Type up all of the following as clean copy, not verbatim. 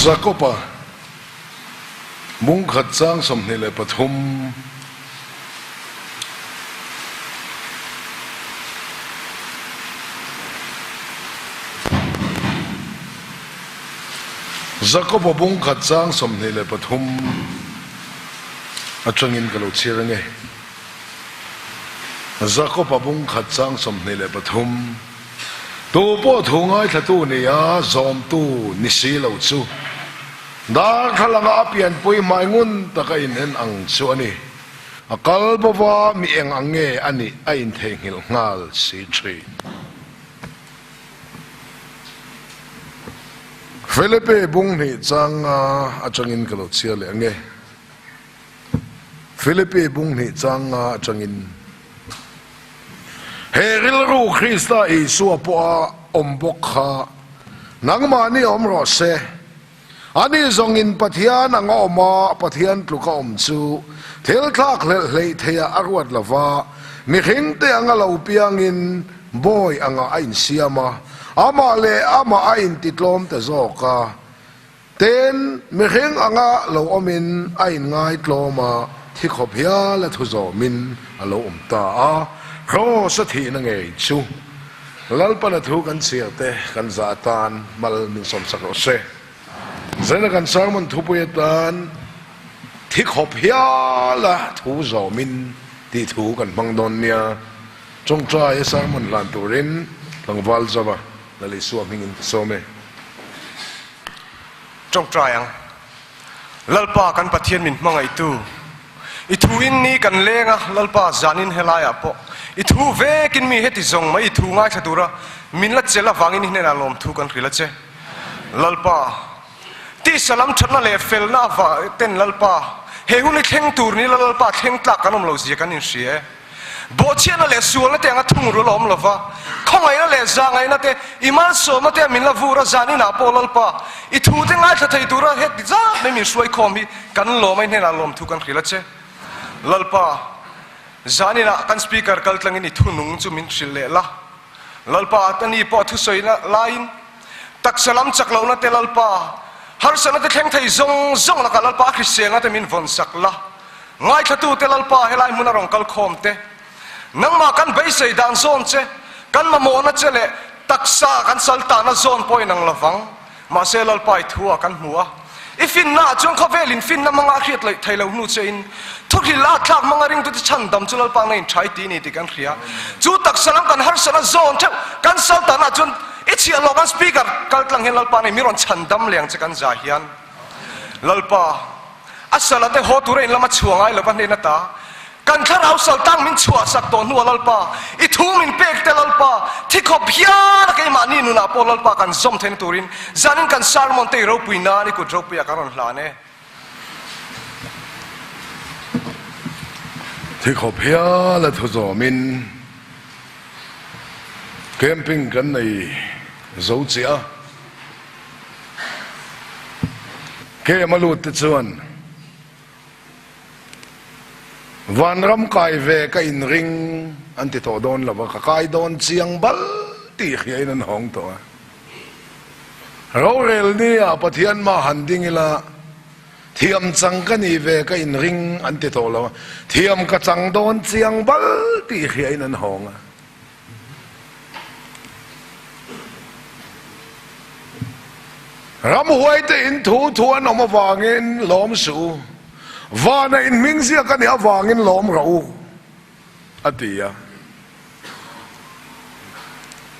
Jakob-a bungkhat chang 23. Jakob-a bungkhat chang 23 atangin ka lo chhiar ange. Jakob-a bungkhat chang 23. Tu pawh thu ngaithlatu nia zawmtu ni si lo chu darthlalanga a pianpui hmai ngun taka in en ang chu a ni. A kal bova mi eng ang nge a nih a intheihnghilh nghal si thin. Filipi bung hnih changa atangin ka lo chhiar leh ang e. Filipi bung hnih changa atangin He rilru Krista Isua pawha awm bawk kha nangmahni awm rawh se. Ani zawngin Pathian anga awm a, Pathian tluka awm chu thil thlak hlelh hleih theiah a ruat lo va, mihringte anga lo piangin bawi anga a insiam a, amah leh amah a intitlawm ta zawk a. Tin, mihring anga lo awmin a inngaitlawm a, thi khawp hial a thu zawmin a lo awm ta a, Kraws a thihna ngei chu Lalpana thu kan chhiar te kan zah atan mal min sawmsak rawh se. Zaina kan sermon thupui atan thi khawp hial a thu zawmin tih thu kan hmang dawn nia. Tawngtai a sermon hlan turin tlangval zauh a Lal Isua hmingin ka sawm e. Tawngtai ang. Lalpa kan Pathian min hmangaihtu, i thu in ni kan leng a, Lalpa zanin helaiah pawh i thu vekin mi heti zawng mai i thu ngaithla tura min la chelh avangin i hnenah lawmthu kan hrilh a che. Lalpa, tisa lam thatna leh felna avang ten Lalpa, he hun i thleng tur ni la Lalpa thleng tlak kan awm lo zia kan inhria e. Bawhchhiatna leh sualna te anga thungrul a awm lo va, khawngaihna leh zahngaihna te, i malsawmna te a min la vur a, zan inah pawh Lalpa, i thute ngaithla thei tura heti zat mai min hruaikhawm hi kan lawm a, i hnenah lawmthu kan hrilh a che. Lalpa, zan inah kan speaker kal tlangin i thunung chu min hrilh leh la. Lalpa, ani pawh thusawina laiin taksa lam chak lohna te Lalpa, harsatna te thleng thei zawng zawng lakah Lalpa a hriselna te min vawnsak la. Ngaithlatute Lalpa helai hmuna rawn kal khawm te, nangmah kan beisei dan zawn che, kan mamawhna che leh taksa kan sal tahna zawn pawh inang lovang. Mahse Lalpa i thu ah kan hmu a, i finna ah chuan khawvelin finna hmanga a hriat loih thei lo hnu che in, thuhril a thlak hmanga ringtute chhandam chu Lalpa ngei in tha i ti ni tih kan hria. Chu taksa lam kan harsatna zawn theuh kan sal tahna ah chuan i chhiahhlawh kan speaker kal tlang hian Lalpa ngei mi rawn chhandam leng che kan za hian. Lalpa, a sala te haw tura in lama chhuah ngai lova hnen ata kan thlarau sal tang min chhuah sak tawh hnuah Lalpa, i thu min pek te Lalpa, thi khawp hian a keimahni nunah pawh Lalpa kan zawm theihna turin zanin kan sermon te i ropui nan i kut ropuiah kan rawn hlan e. Thi khawp hial a thu zawmin camping kan nei zo chiah a. Kem a lut te chuan vanram kai ve ka inring an ti tawh dawn lo va, ka kai dawn chiang bal tih hriain an hawng tawh a. Rorel nia Pathian mah han ding ila thiam chang ka nih ve ka inring an ti tawh lo a, thiam ka chang dawn chiang bal tih hriain an hawng a. Ramhuaite in thu thu an awm avangin lawm suh u, vana in hming ziak a nih avangin lawm rawh u, a ti a.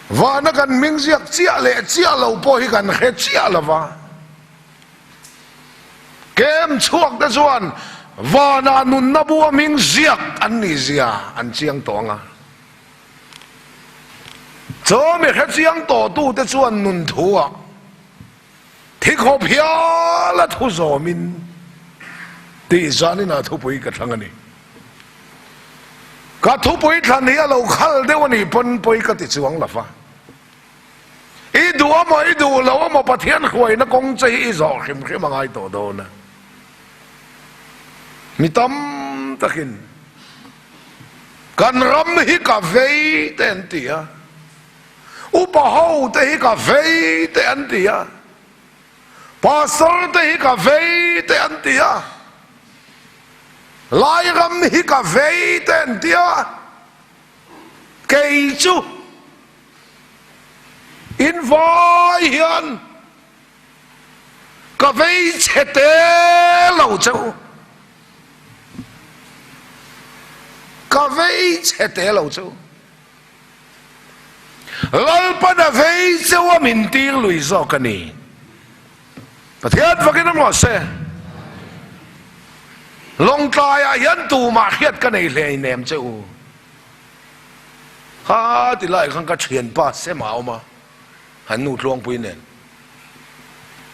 Vana kan hming ziak chiah leh chiah lo pawh hi kan hre chiah lo va. Kem chhuak te chuan vana nunna bua hming ziak an nih zia an chiang tawh ang a. Chaw mi hrechiang tawhtute chuan nun thuah thi khawp hial a thu zawmin tih zanin ah thupui ka thlang a ni. Ka thupui thlan hi a lo khal deuh a nih pawn pawi ka ti chuang lo va. I duh amaw i duh lo amaw Pathian hruaina kawng che hi i zawh hrim hrim a ngai tawh dawn a. Mi tam takin. Kan ram hi ka vei te an ti a, upa ho te hi ka vei te an ti a. Pastor te hi ka vei te an ti a, Lairam hi ka vei te an ti a, kei chu in vai hian ka vei chhe te lo che u. Ka vei chhe te lo che u. Lalpan a vei cheu a min tir lui zawk a ni. Pathian fakin awm rawh se. Lawngtlaiah hian tumah hriat ka nei hle nem che u. Kha ti lai khan ka thianpa Sema a awm a, han nu tluangpui nen.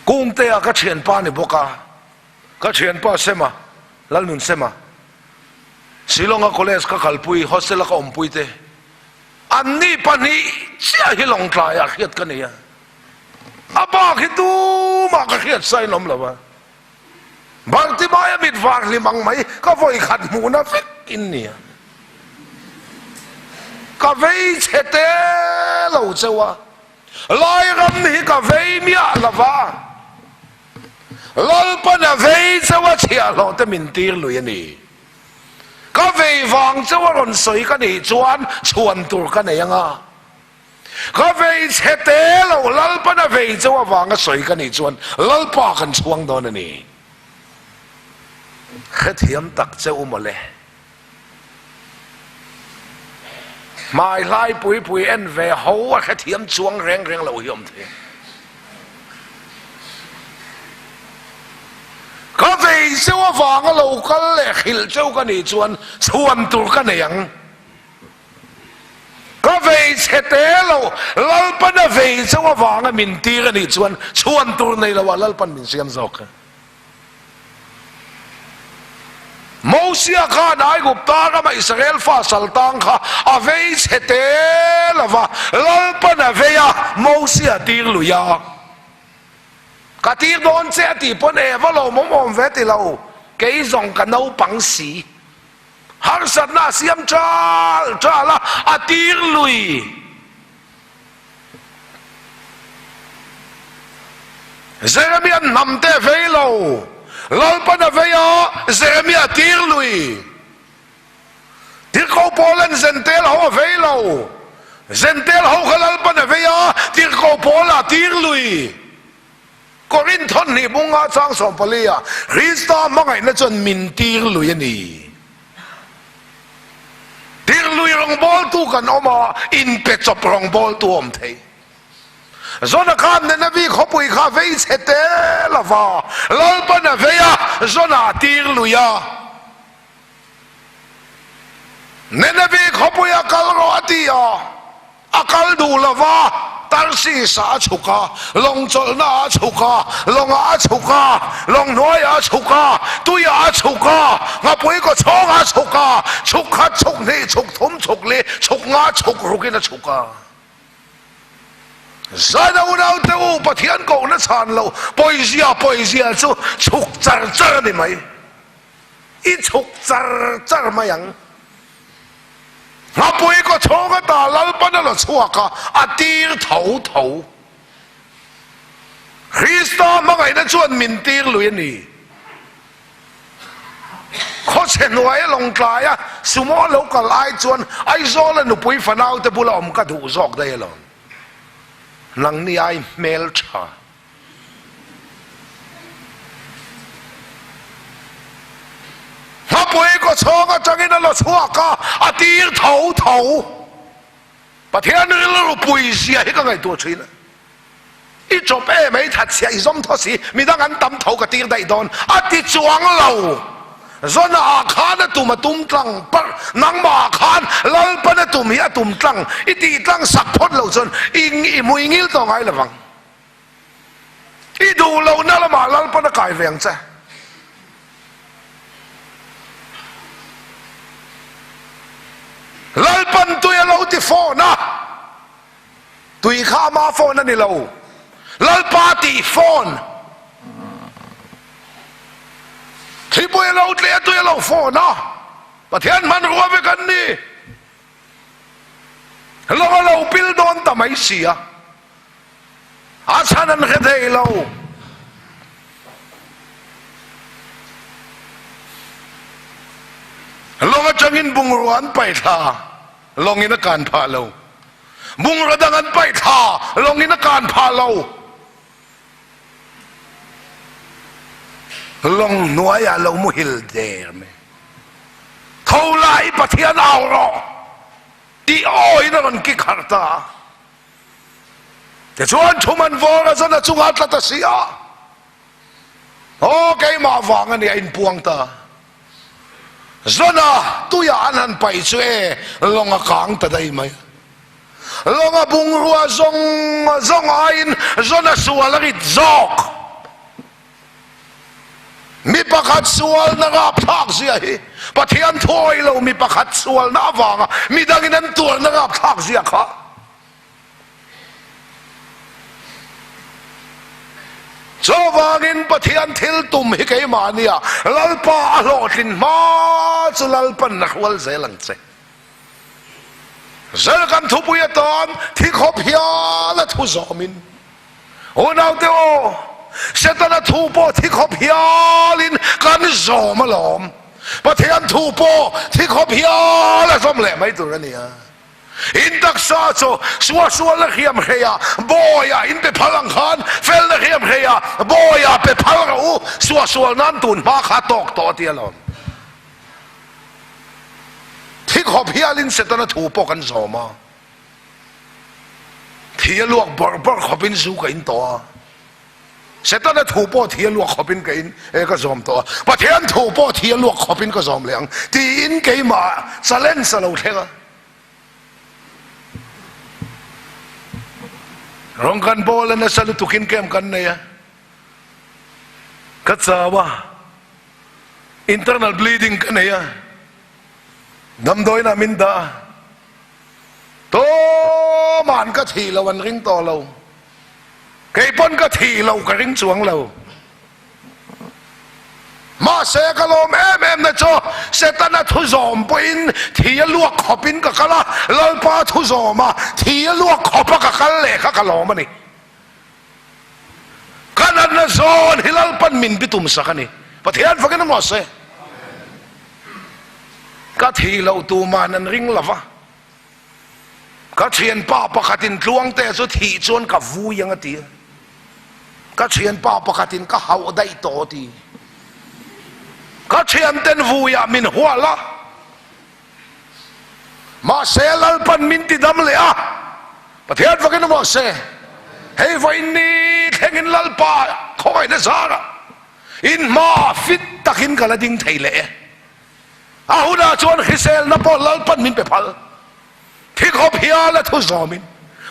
Kungtea ka thianpa ni bawk a, ka thianpa Sema, Lalnun Sema, Shillong-a college ka kalpui, hostel-a ka awmpui te, anni pahnih chiah hi Lawngtlaiah hriat ka nei a. A bak hi tumah ka hriat sain awm lo a. Bartimaia mit var hlim ang mai ka vawi khat hmuhna vek in nia. Ka vei chhe te lo cheu a, Lairam hi ka vei miah lo va. Lalpan a vei cheu a chhiahhlawh te min tir lui a ni. Ka vei vang cheu a rawn sawi ka nih chuan chhuan tur ka nei anga. Ka vei chhe te lo Lalpan a vei cheu avanga sawi ka nih chuan Lalpa kan chhuang dawn a ni. Hrethiam tak che u mawle. Hmai hlai pui pui en ve ho a hrethiam chuang reng reng lo hi awm thei. Ka vei cheu avanga lo kal leh hrilh cheu ka nih chuan chhuan tur ka nei ang. Ka vei chhe te lo, Lalpan a vei cheu avanga min tir a nih chuan chhuan tur nei lo ah Lalpan min siam zawk. Mosia khan Aigupta rama Israel fa sal tang kha a vei chhe te lova, Lalpan a vei a, Mosia tir lui a. Ka tir dawn che a tih pawn e va lawmawm awm ve ti lo, kei zawng ka naupang si. Harsatna a siam chal chal a, a tir lui. Jeremia hnam te a vei lo, Lalpan a vei a, Jeremia a tir lui. Tirhkoh Paula'n Zentel ho a vei lo, Zentel ho kha Lalpan a vei a, Tirhkoh Paula a tir lui. Korinth thawhnih bunga chang 14 ah Krista hmangaihna chuan min tir lui a ni. Tir lui rawngbawltu kan awm a, inpe chawp rawngbawltu a awm thei. Zona khan Nenevi khawpui kha a vei chhe te lova, Lalpan a vei a, Zona a tir lui a. Nenevi khawpui a kal rawh a ti a, a kal duh lo va, Tarsis-ah a chhuk a, lawng chawlhnaah a chhuk a, lawngah a chhuk a, lawng hnuaiah a chhuk a, tuiah a chhuk a, nghapui kaw chhawngah a chhuk a, chhuk khat, chhuk hnih, chhuk thum, chhuk li, chhuk nga, chhuk rukin a chhuk a. Zaina unaute u, Pathian kohna chhan lo, pawizia pawizia chu chhuk char char a ni mai. I chhuk char char mai ang. Nghapui kaw chhung ata Lalpan a la chhuak a, a tir tho tho. Krista hmangaihna chuan min tir lui a ni. Khawchhe hnuaia lawngtlaia sumo lo kal ai chuan Aizawla nupui fanaute bula awm ka duh zawk daih alawm. Nangni ai hmeltha. Hmapui kaw chhawng atangin a la chhuak a, a tir tho tho. Pathian rilru pui zia hi ka ngaihtuah thin a. I chawp em ei that chhiah i zawm tho si, midang an tam tho ka tir daih dawn a ti chuang lo. Zona ah khan a tum a tum tlang parh, nangmah ah khan Lalpan a tum hi a tum tlang, i tih tlang sak phawt lo chuan i hmui ngil tawh ngai lovang. I duh lohna lamah Lalpan a kai ve ang che. Lalpan tui a lo ti fawn a, tui kha ama fawn a ni lo, Lalpa tih fawn. Thlipui a lo tleh a, tui a lo fawn a, Pathian hmanrua vek an ni. Lawng a lo pil dawn ta mai si a. A chhan an hre thei lo. dangin bungrua an paih thla, lawngin a kan phah lo. Bungrua dang an paih thla, lawngin a kan phah lo. Lawng hnuaiah lo muhil der mai. Tho la i Pathian au rawh tih awiin a rawn kik harh ta a. Tichuan thum an vawr a zan a chungah a tla ta si a. Aw keimah vang a ni a inpuang ta. Zana tuiah an han paih chu e lawng a kang ta daih mai. Lawng a bungrua zawng zawng aiin zana sual a rit zawk. Mi pakhat sualna rapthlak zia hi Pathian thuawi lo mi pakhat sualna avanga midangin an tuarna rapthlak zia kha. Chuvangin Pathian thil tum hi keimah nia Lalpa a hlawhtlin hma chu Lalpan a hrual zel ang che. Zel kan thupui atan thi khawp hial a thu zawmin Unaute aw, Setana thu pawh thi khawp hialin kan zawm alawm. Pathian thu pawh thi khawp hial a zawm leh mai tur a nia. In taksa chu suahsualna hriam hreia bawiah in pe phal ang khan felna hriam hreia bawiah pe phal rawh u, suahsual nan tun hma kha tawk tawh a ti alawm. Thi khawp hialin Setana thu pawh kan zawm a, thi a luak bawrh bawrh khawpin zu ka in tawh a. Setana thu pawh thi a luak khawpin ka in e ka zawm tawh a, Pathian thu pawh thi a luak khawpin ka zawm leh ang tiin keimah challenge a lo thleng a. Rawng kan bawl a nasa lutukin camp kan nei a, ka chau a, internal bleeding ka nei a, damdawiinah min dah a, Tuma'n ka thih loh an ring tawh lo. Kei pawn ka thih loh ka ring chuang lo. Mahse ka lawm em em na chu Setana thu zawm pawhin thi a luak khawpin ka kal a, Lalpa thu zawm a thi a luak khawpa ka kal leh kha ka lawm a ni. Ka natna zawn hi Lalpan min bitum sak a ni. Pathian fakin awm rawh se. Ka thih loh tuma'n an ring lo va. Ka thianpa pakhatin Tluangte chu thih chuan ka vui ang a ti a. Ka thianpa pakhatin ka hauh daih tawh a ti. Ka thianten vuiah min hual a. Mahse Lalpan min ti dam leh a. Pathian fakin awm rawh se. Hei vawiin ni thlengin Lalpa khawngaihna zarah in hmaah fit takin ka la ding thei leh e. A hunah chuan hriselna pawh Lalpan min pe phal. Thi khawp hial a thu zawmin,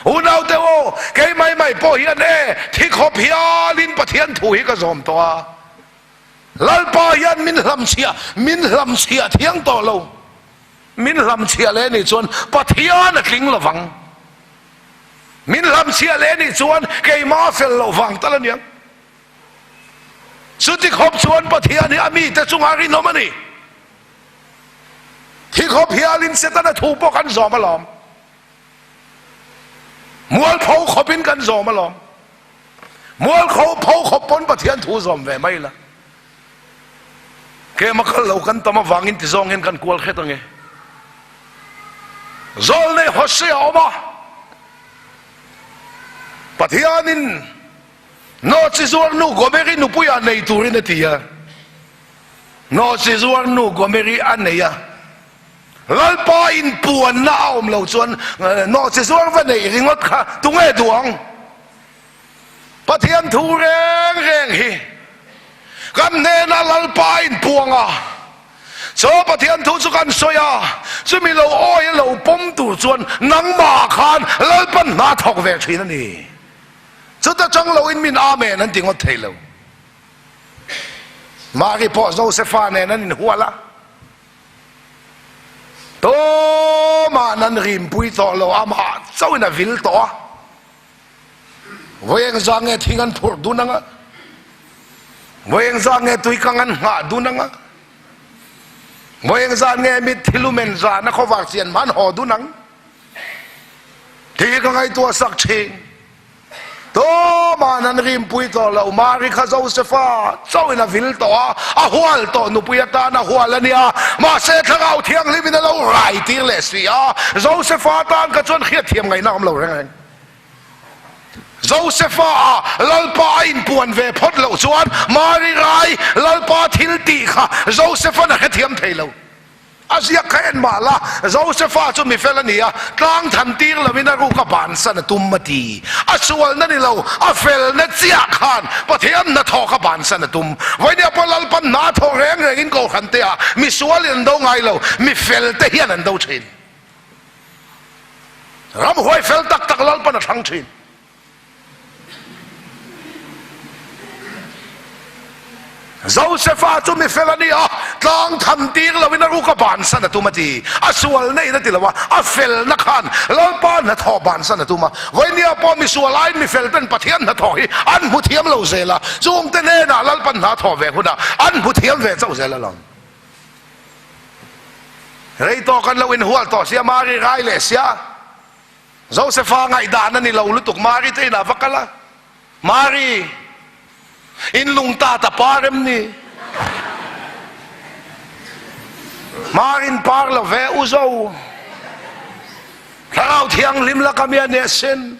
Unaute aw, kei mai mai pawh hian e, thi khawp hialin Pathian thu hi ka zawm tawh a. Lalpa hian min hlamchhiah, min hlamchhiah thiang tawh lo. Min hlamchhiah leh nih chuan Pathian a tling lovang. Min hlamchhiah leh nih chuan keimah a fel loh vang tal a niang. Chuti khawp chuan Pathian hi a mite chungah rinawm a ni. Thi khawp hialin Setana thu pawh kan zawm alawm. Mualpho khawpin kan zawm alawm. Mualpho pho khawp pawn Pathian thu zawm ve mai la. Kema kal lo kan tam avangin ti zawng hian kan kual hret ange. Zawlnei Hosea a awm a. Pathianin Nawhchi zuar nu Gomeri nupuiah nei turin a ti a. Nawhchi zuar nu Gomeri a nei a. Lalpa inpuanna a awm lo chuan nawhchi zuar va neih ringawt kha tunge duh ang? Pathian thu reng reng hi kan hnenah Lalpa inpuang a, chu Pathian thu chu kan sawi a, chumi lo awi a lo pawm tur chuan nangmah khan Lalpan hna thawk ve thin a ni. Chuta chang loin min Amen an ti ngawt thei lo. Mari pawh Josefa nen an inhual a, tumah an rimpui tawh lo, amah chauhin a vil tawh a. Vawi engzah nge thing an phurh dun anga? Vawi engzah nge tuikang an nghah dun anga? Vawi engzah nge mitthi lumen zahna khawvar chian hman haw dun ang? Tih hi ka ngaihtuah sak thin. Tuma'n an rimpui tawh lo. Mari kha Josefa chauhin a vil tawh a, a hual tawh nupui atan a hual a nia. Mahse, Thlarau Thianghlimin a lo rai tir leh si a, Josefa tan kha chuan hriatthiam ngaihna a awm lo reng reng. Josefa ah Lalpa a inpuan ve phawt loh chuan Mari rai Lalpa thil tih kha Josefa'n a hrethiam thei lo. A ziak kha en mah la, Josefa chu mi fel a ni a, tlang than tir loin a ruk a bansan a tum a ti. A sualna ni lo, a felna chiah khan Pathian hnathawh kha bansan a tum. Vawinia pawh Lalpan hna thawh reng rengin Kohhran te ah mi sualin an do ngai lo, mi fel te hian an do thin. Ramhuai fel tak tak Lalpan a thlang thin. Josefa chu mi fel a ni a, tlang than tir loin a ruk a bansan a tum a ti. A sual neihin a ti lo a, a felna khan Lalpa hnathawh bansan a tum a. Vawinia pawh mi sual aiin mi fel ten Pathian hnathawh hi an hmu thiam lo zel a, chungte hnenah Lalpan hna thawh ve hunah an hmu thiam ve chauh zel alawm. Rei tawk an lo inhual tawh sia, Mari rai leh sia. Josefa ngaihdan a ni lo lutuk, Mari te inah va kal a, Mari, in lung ta ta par em ni? Marin par lo ve u zo, Thlarau Thianghlim laka mi a ni asin.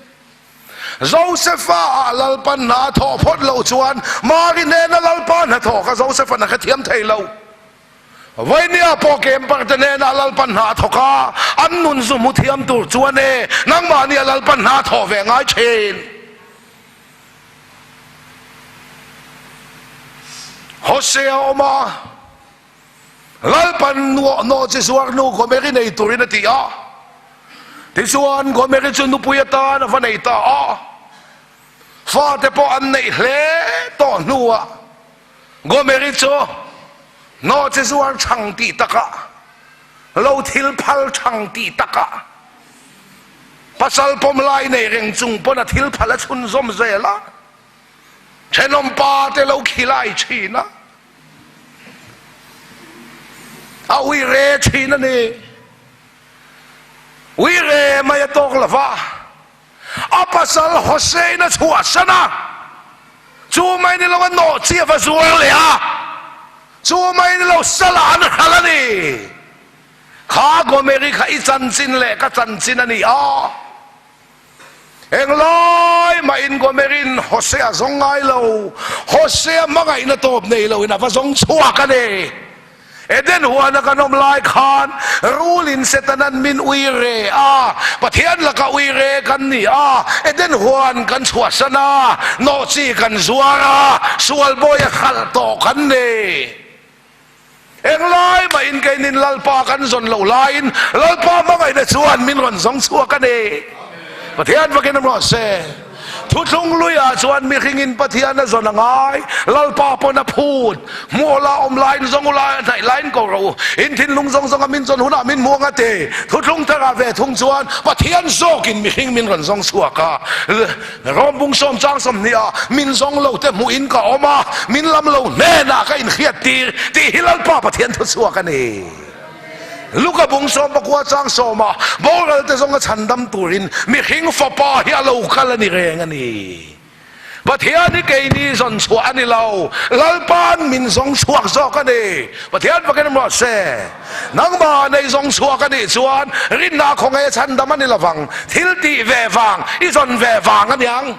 Josefa ah Lalpan hna a thawh phawt loh chuan Mari hnena Lalpa hnathawh kha Josefa'n a hrethiam thei lo. Vainia pawh Kemper te hnenah Lalpan hna a thawk a, an nun zu hmu thiam tur chuan e, nangmahnia Lalpan hna a thawh ve ngai thin. Hosea awm a, Lalpan nuah chi zuar nu Gomeri nei turin a ti a. Tichuan Gomeri chu nupui atan a va nei ta a, fate pawh an neih hle tawh hnuah Gomeri chu nawhchi zuar chhang tih takah, lo thil phal chhang tih takah, pasal pawm lai nei reng chung pawn a thil phal a chhunzawm zel a, thenawm pa te lo khilai thin a, a ui re thin a ni. Ui re mai a tawk lo va. A pasal Hossein a chhuahsan a, chu mai ni lo a nawh chi a va zuar leh a, chu mai ni lo salah an hral a ni. Kha Gomeri kha i chanchin leh ka chanchin a ni a, englai mahin Gomerin Hosea zawng ngai lo, Hosea hmangaihna tawp nei loin a va zawng chhuak a ni. Eden huana kan awm lai khan rulin Setanan min ui re a, Pathian laka ui re kan ni a, Eden huan kan chhuahsan a, nawhchi kan zuar a, sual bawi a khalh tawh kan ni. Englai mahin keinin Lalpa kan zawn loh laiin Lalpa hmangaihna chuan min rawn zawng chhuak a ni. Pathian vakin awm rawh se. Thuthlung luiah chuan mihringin Pathian a zawn a ngai, Lalpa pawn a phut. Hmuhawla awm laiin zawng u lai a hnaih laiin ko rawh u. In thinlung zawng zawnga min zawn hunah min hmuang a ti. Thuthlung tharah ve thung chuan Pathian zawkin mihring min rawn zawng chhuak a. Rawm bung sawm chang 20 ah min zawng lo te hmuhin ka awm a, min lam lo hnenah ka inhriat tir tih hi Lalpa Pathian thuchhuak a ni. Luka bung 19 chang 10 ah boral te zawnga chhandam turin mihring fapa hi a lo kal a ni reng a ni. Pathian hi keini zawn chhuah a ni lo, Lalpa'n min zawng chhuak zawk a ni. Pathian fakin rawh se. Nangmah nei zawng chhuak a nih chuan rinna khawnge chhandam a ni lovang, thil tih ve vang, i zawn ve vang a niang.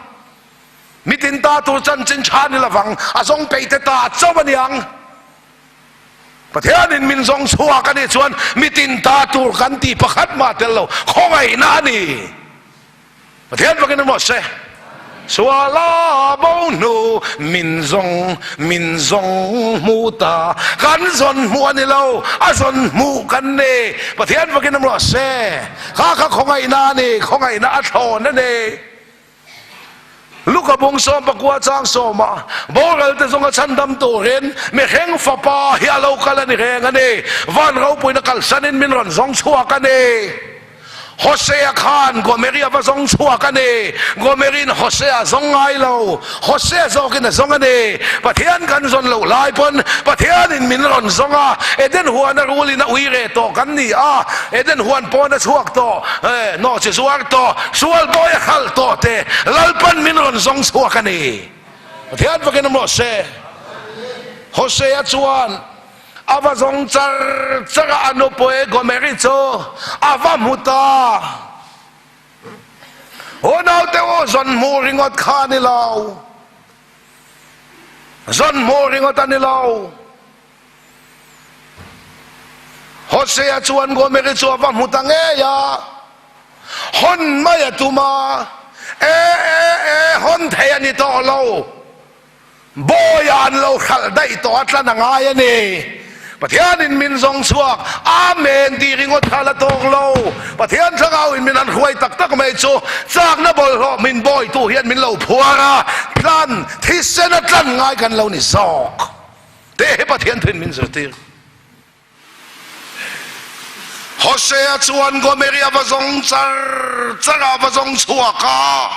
Mitin ta tur chanchin tha a ni lovang, a zawng peih te ta chauh a niang. Pathianin min zawng chhuak a nih chuan mitin ta tur kan tih pakhat mah tel lo, khawngaihna a ni. Pathian fakin emaw se. Suala bo hnu min zawng min zawng hmu ta, kan zawn hmuh a ni lo, a zawn hmuh kan ni. Pathian fakin emaw se. Kha kha khawngaihna a ni, khawngaihna a thlawn a ni. Luka bung 19 chang 10 ah boral te zawnga chhandam turin mihring fapa hi a lo kal a ni reng a ni. Van ropuina kalsanin min rawn zawng chhuak a ni. Hosea khan Gomeri a va zawng chhuak a ni. Gomeri'n Hosea a zawng ngai lo. Hosea zawkin a zawng a ni. Pathian kan zawn loh lai pawn Pathianin min rawn zawng a. Eden huana rulin a ui reh tawh kan ni a. Eden huan pawn a chhuak tawh, nawhchi zuar tawh, sual bawi a khalh tawh te Lalpan min rawn zawng chhuak a ni. Pathian fakin awm rawh se. Hosea chuan A va zawng char char a, a nupui Gomeri chu a va hmu ta. U naute u, zawn hmuh ringawt kha a ni lo. Zawn hmuh ringawt a ni lo. Hosea chuan Gomeri chu a va hmu ta ngei a, hawn mai a tum a, E, e, e, hawn thei a ni tawh lo. Bawiah an lo hralh daih tawh a tlan a ngai a ni. Pathianin min zawng chhuak, Amen tih ringawt kha la tawk lo. Pathian thlarauin min han hruai tak tak mai chu chakna bawlhhlawh min bawitu hian min lo phuar a, tlan, thisena tlan ngai kan lo ni zawk. Teh hi Pathian thuin min zirtir. Hosea chuan Gomeri a va zawng char char a, a va zawng chhuak a,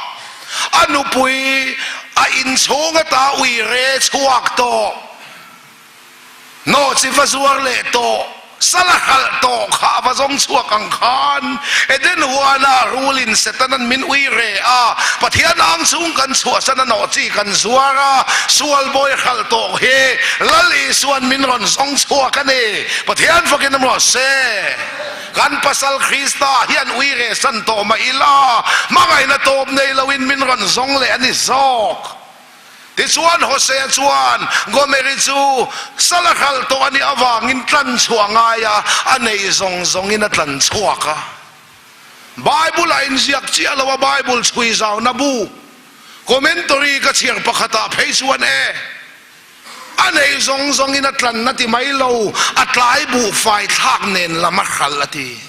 a nupui a inchhung ata ui re chhuak tawh, nawhchi va zuar leh tawh, sal a hralh tawh kha a va zawng chhuak ang khan Eden huanah rulin Setanan min ui re a, Pathian ang chung kan chhuahsan a nawhchi kan zuar a, sual bawi hralh tawh hi Lal Isuan min rawn zawng chhuak a ni. Pathian fakin awm rawh se. Kan pasal Krista hian ui reh san tawh mah ila, hmangaihna tawp nei loin min rawn zawng leh a ni zawk. Tichuan Hosea chuan Gomeri chu sal a hralh tawh a nih avangin tlan chhuah ngai a, a nei zawng zawngin a tlan chhuak a. Bible a inziak chiah lo a, Bible chhui zauna bu, commentary, ka chhiar pakhatah phei chuan e, a nei zawng zawngin a tlan a ti mai lo, a tlai buhfai thlak nen lam a hralh a ti.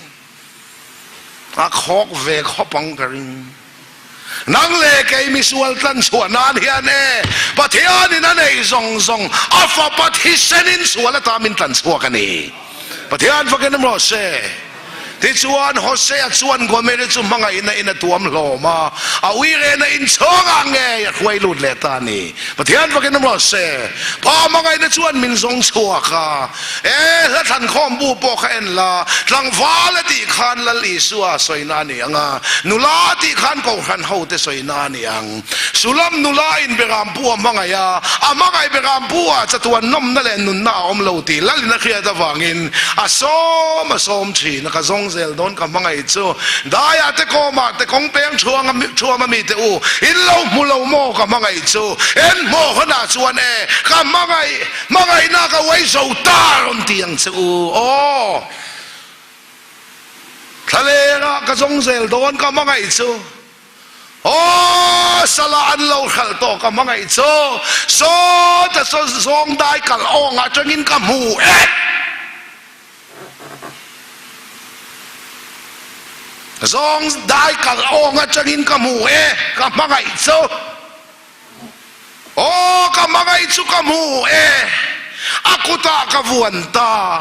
A khawk ve khawp ang ka ring. Nang leh kei misual tlan chhuah nan hian e, Pathianin a nei zawng zawng a fapa thisenin sual ata min tlan chhuak a ni. Pathian fakin awm rawh se. Tichuan, Hosea chuan Gomeri chu hmangaihna in a tuam hlawm a, a uirehna inchhawngah ngei a hruai lut leh ta a ni. Pathian fakin awm rawh se. Pa hmangaihna chuan min zawng chhuak a. E, hla thlankhawm bu pawh kha en la, tlangval a tih khan Lal Isua sawina a ni ang a, nula a tih khan Kohhran hote sawina a ni ang. Sulam nula in Beram pu a hmangaih a, a hmangaih Beram pu ah chatuan nawmna leh nunna a awm lo tih Lalin a hriat avangin a sawm a sawm thin a, ka zawng zel dawn ka hmangaih chu daiah te kawmah te kawng peng thuang a thuam a mite u in lo hmu lo maw ka hmangaih chu en hmaw hawnah chuan e ka hmangaih hmangaihna ka uai zo ta rawn ti ang che u aw thlalengah ka zawng zel dawn ka hmangaih chu. Aw, sala an lo hralh tawh ka hmangaih chu sawta saw zawng dai kal awng atangin ka hmu e. Zawng dai kal awng atangin ka hmu e, ka hmangaih chu. Aw, ka hmangaih chu ka hmu e, a kutah ka vuan ta.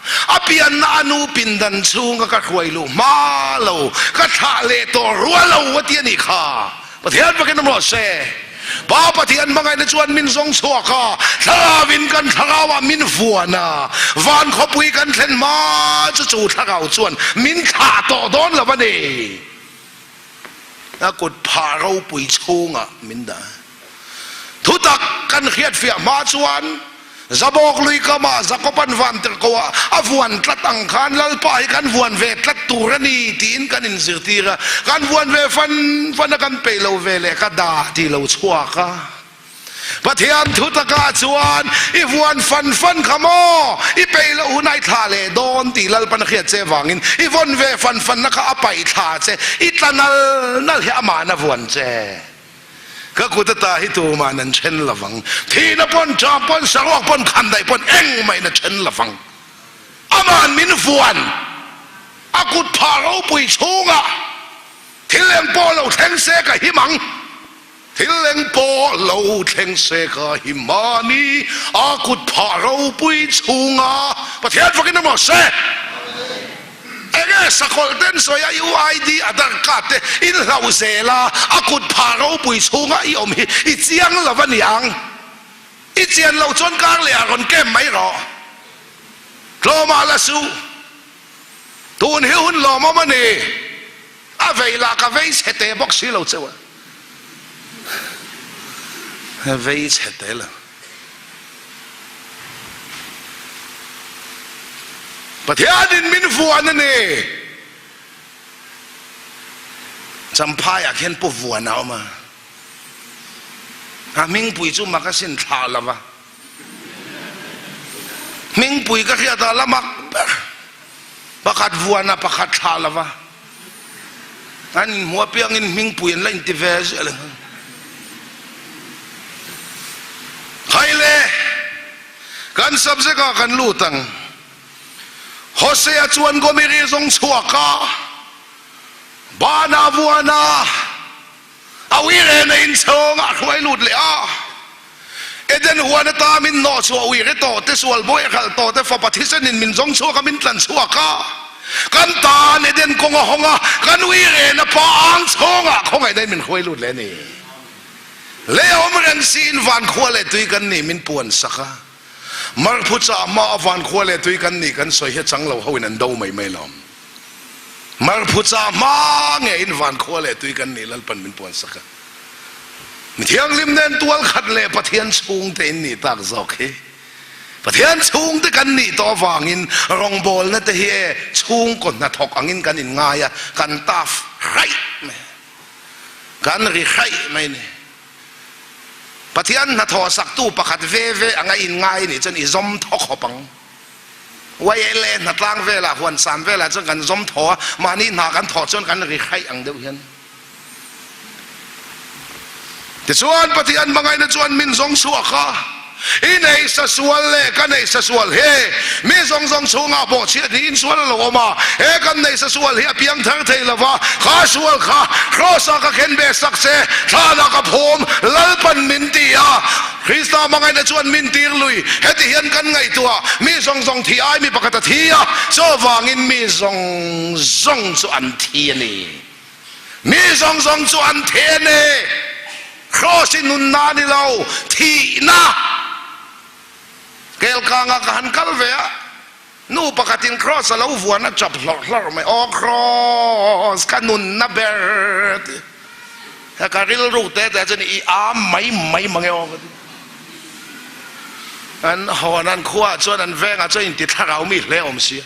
A pianna a nu pindan chhunga ka hruai luh hma lo, ka thlah leh tawh rual lo a ti a nih kha. Pathian fakin awm rawh se. Pa Pathian hmangaihna chuan min zawng chhuak a, thlarauin kan thlarauah min vuan a, van khawpui kan thlen hma chu chu thlarau chuan min thlah tawh dawn lo a ni. A kut phah ropui chhungah min dah. Thutak kan hriatfiah hma chuan Zabawk lui kamah Jakoban van tirhkoh ah a vuan tlat ang khan Lalpa hi kan vuan ve tlat tur a ni tiin kan inzirtir a, kan vuan ve fan fan a kan peih lo ve leh ka dah tih lo chhuak a. Pathian thu takah chuan i vuan fan fan kha maw? I peih loh hunah i thlah leh dawn tih Lalpan a hriat che vangin i vawn ve fan fanna kha a paih thla che, i tla nal nal hi ama'n a vuan che. Ka kut ata hi tuma'n an then lovang. Thihna pawn, ṭah pawn, saruak pawn, khandaih pawn engmahin a then lovang. Ama'n min vuan, a kut phah ropui chhungah thil engpawh lo thleng se ka him ang. Thil eng pawh lo thleng se ka hi mahni a kut phah ropui chhunga Pathian fakin awm rawh se. Enge? Nge sakawlh ten sawi a UID Aadhaar card te in hlauh zel a, a kut phah ropui chhunga i awm hi i chiang lo a ni ang. I chian loh chuan kar leh ah rawn camp mai rawh. Tlawmah la suh. Tun hi hun lawmawm a ni. A vei lah ka vei chhe te bawk si lo cheu a. Vei chhe te lo. Pathianin min vuan a ni. Champhaiah khian Pu Vuan a awm a. A hmingpui chu mak asin thlah lo va. Hmingpui ka hriat ah la mak ber. Pakhat vuan a pakhat thlah lo va. An inhmuh apiangin hmingpui an la inti ve zel ang. Khai le, kan subject ah kan lut ang. Hosea chuan Gomeri zawng chhuak a, Bana vuan a, A uirena inchhawng ah hruai lut leh a, Eden huan ata min hnawh chhuah uire tawh te, sual bawi a khalh tawh te, fapa thisenin min zawng chhuak a, min tlan chhuak a, kan tan Eden kawng a hawng a, kan uirena pa ang chhawng ah khawngaihna in min hruai lut leh a ni. Lei a awm reng siin van khua leh tui kan nih min puan sak a, Marphu chah hma a van khua leh tui kan nih kan sawi hi a chang lo ho in an do mai mai lawm. Marphu chah hma nge in van khua leh tui kan nih Lalpan min puan sak a. Mi thianghlim nen tual khat leh Pathian chhungte in nih tak zawk hi. Pathian chhungte kan nih tawh avangin rawngbawlna te hi e chhungkaw hnathawk angin kan in ngai a, kan taf hraih mai a, kan ri hraih mai a ni. Pathian hnathawh saktu pakhat ve ve anga in ngai nih chuan i zawm thaw khawp ang. YLA hnatlang velah huan sam velah chuan kan zawm thaw a, mahni hna kan thawh chuan kan ri hraih ang deuh hian. Tichuan Pathian hmangaihna chuan min zawng chhuak a, i nei sa sual leh ka nei sa sual hi mi zawng zawng chhungah bawhchhiat hi insual a lo awm a, he kan nei sa sual hi a piang thar thei lo va, kha sual kha Kraws ah ka khen ve sak che, thlan ah ka phum, Lalpan min ti a. Krista hmangaihna chuan min tir lui. Heti hian kan ngaihtuah, mi zawng zawng thi ai mi pakhat a thi a, chuvangin mi zawng zawng chu an thi a ni. Mi zawng zawng chu an thi a ni. Kraws hi nunna a ni lo, thihna. Kelkangah ka han kal ve a, nu pakhatin kraws a lo vuan a chap hlawrh hlawrh mai, Aw kraws, ka nunna ber a ti. He ka rilru te te chuan i am mai mai mange aw ka ti. An hawn an khuaah chuan an vengah chuan inti thlarau mi hle awm sia.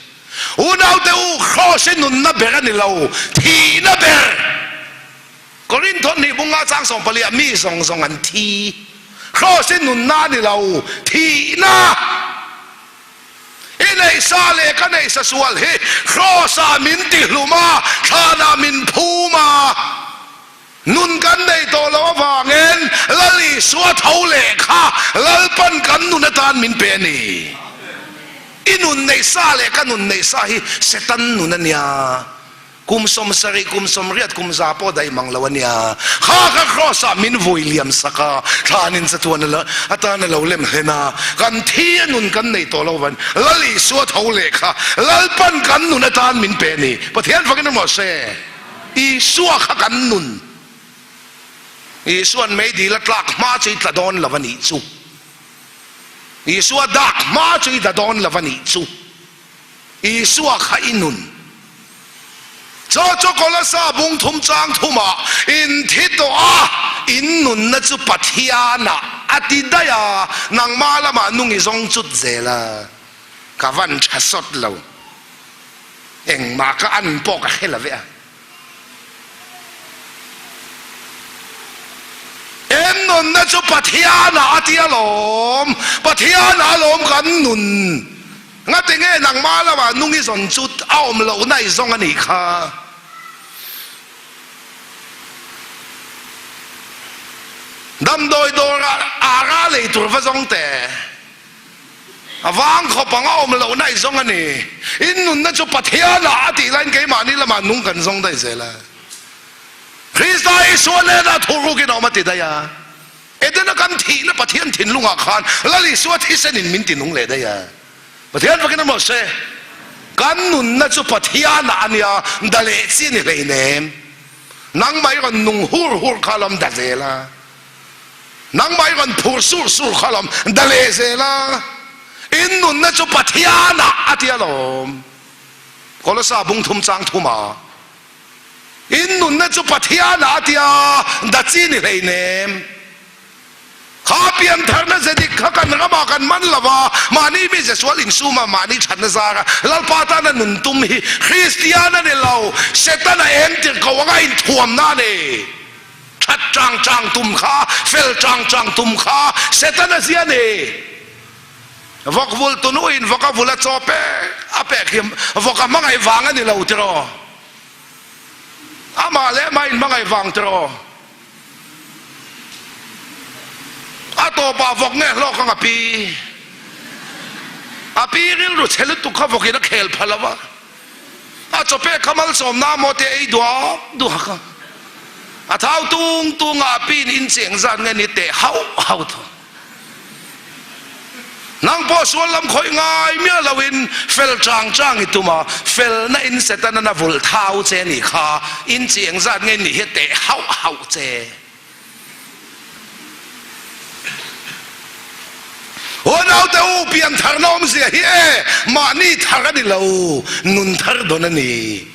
Unaute u, kraws hi nunna ber a ni lo, thihna ber. Korinth hnih bunga chang 14 ah mi zawng zawng an thi. Kraws hi nunna a ni lo, thihna. I neihsa leh ka neihsa sual hi Kraws-ah min tihlum a, thlanah min phum a. Nun kan nei tawh loh avangin Lal Isua tho leh kha Lalpan kan nun atan min pe a ni. I nun neihsa leh ka nun neihsa hi Setan nun a nia. Kum 70, kum 80, kum 100 pawh daih mang lo a nia. Kha kha Kraws ah min vui liam sak a, thlanin chatuan atan a lo lem hlen a, kan thi a nun kan nei tawh lo van Lal Isua tho leh kha Lalpan kan nun atan min pe a ni. Pathian fakin emaw se, Isua kha kan nun. Isua'n meidil a tlak hma chu i tla dawn lo a nih chu. Isua dak hma chu i da dawn lo a nih chu. Isua kha i nun. Chaw chu Kolasa bung thum chang thumah in thi tawh a, in nunna chu Pathianah a ti daih a, nangmah lamah nung i zawng chut zel a, ka van tha sawt lo. Engmah ka an pawh ka hre lo ve a. En nunna chu Pathianah a ti alawm, Pathianah alawm kan nun. Ngati nge nangmah lamah nung i zawn chu a awm lohna i zawng a nih kha. Damdawi dawrah ara lei tur va zawng teh. A vang khawp ang a awm lohna i zawng a ni. In nunna chu Pathianah a tih laiin keimahni lamah nung kan zawng daih zel a. Krista Isua hnenah thuruk in a awm a ti daih a. Edena kan thihna Pathian thinlungah khan Lal Isua thisenin min ti nung leh daih a. Pathian fakin a mawh se. Kan nunna chu Pathianah a nia, da leh chi a ni hleinem. Nangmah i rawn nung hur hur kha lawm da zel a, nangmah i rawn phur sur sur kha lawm da leh zel a. In nunna chu Pathianah a tia lawm. Kolosa bung thum chang thum a. In nunna chu Pathianah a tia da chi ni hleinem. Kha piantharna ze dik kha kan ramah kan man lo va, mahni mi ze sual insuma mahni thatna zara Lalpa tana nun tum hi Kristian a ni lo, Setana eng tir ko anga inthuamna a ni. That chang chang tum kha, fel chang chang tum kha Setana zia a ni. Vawk vul tunuin vawk a vul a chaw pek a pek hi vawk a hmangaih vang a ni lo tiraw? Amah leh amah inhmangaih vang tiraw? A tawpah vawk nge hlawk ang a pi? A pi rilru chhe lutuk kha vawkin a khel pha lo va, a chawpek kha malsawmna maw te ei duak duak a, a thau tung tung a, a piin incheng zat nge ni teh hauh hauh thung. Nang pawh sual lam khawih ngai miah loin fel chang chang i tum a, felna in Setana na vulh thau che nih kha in chi engzat nge nih hi teh hauh hauh che. Aw naute u, piantharna awmzia hi e, mahni thar a ni lo, nun thar dawn a ni.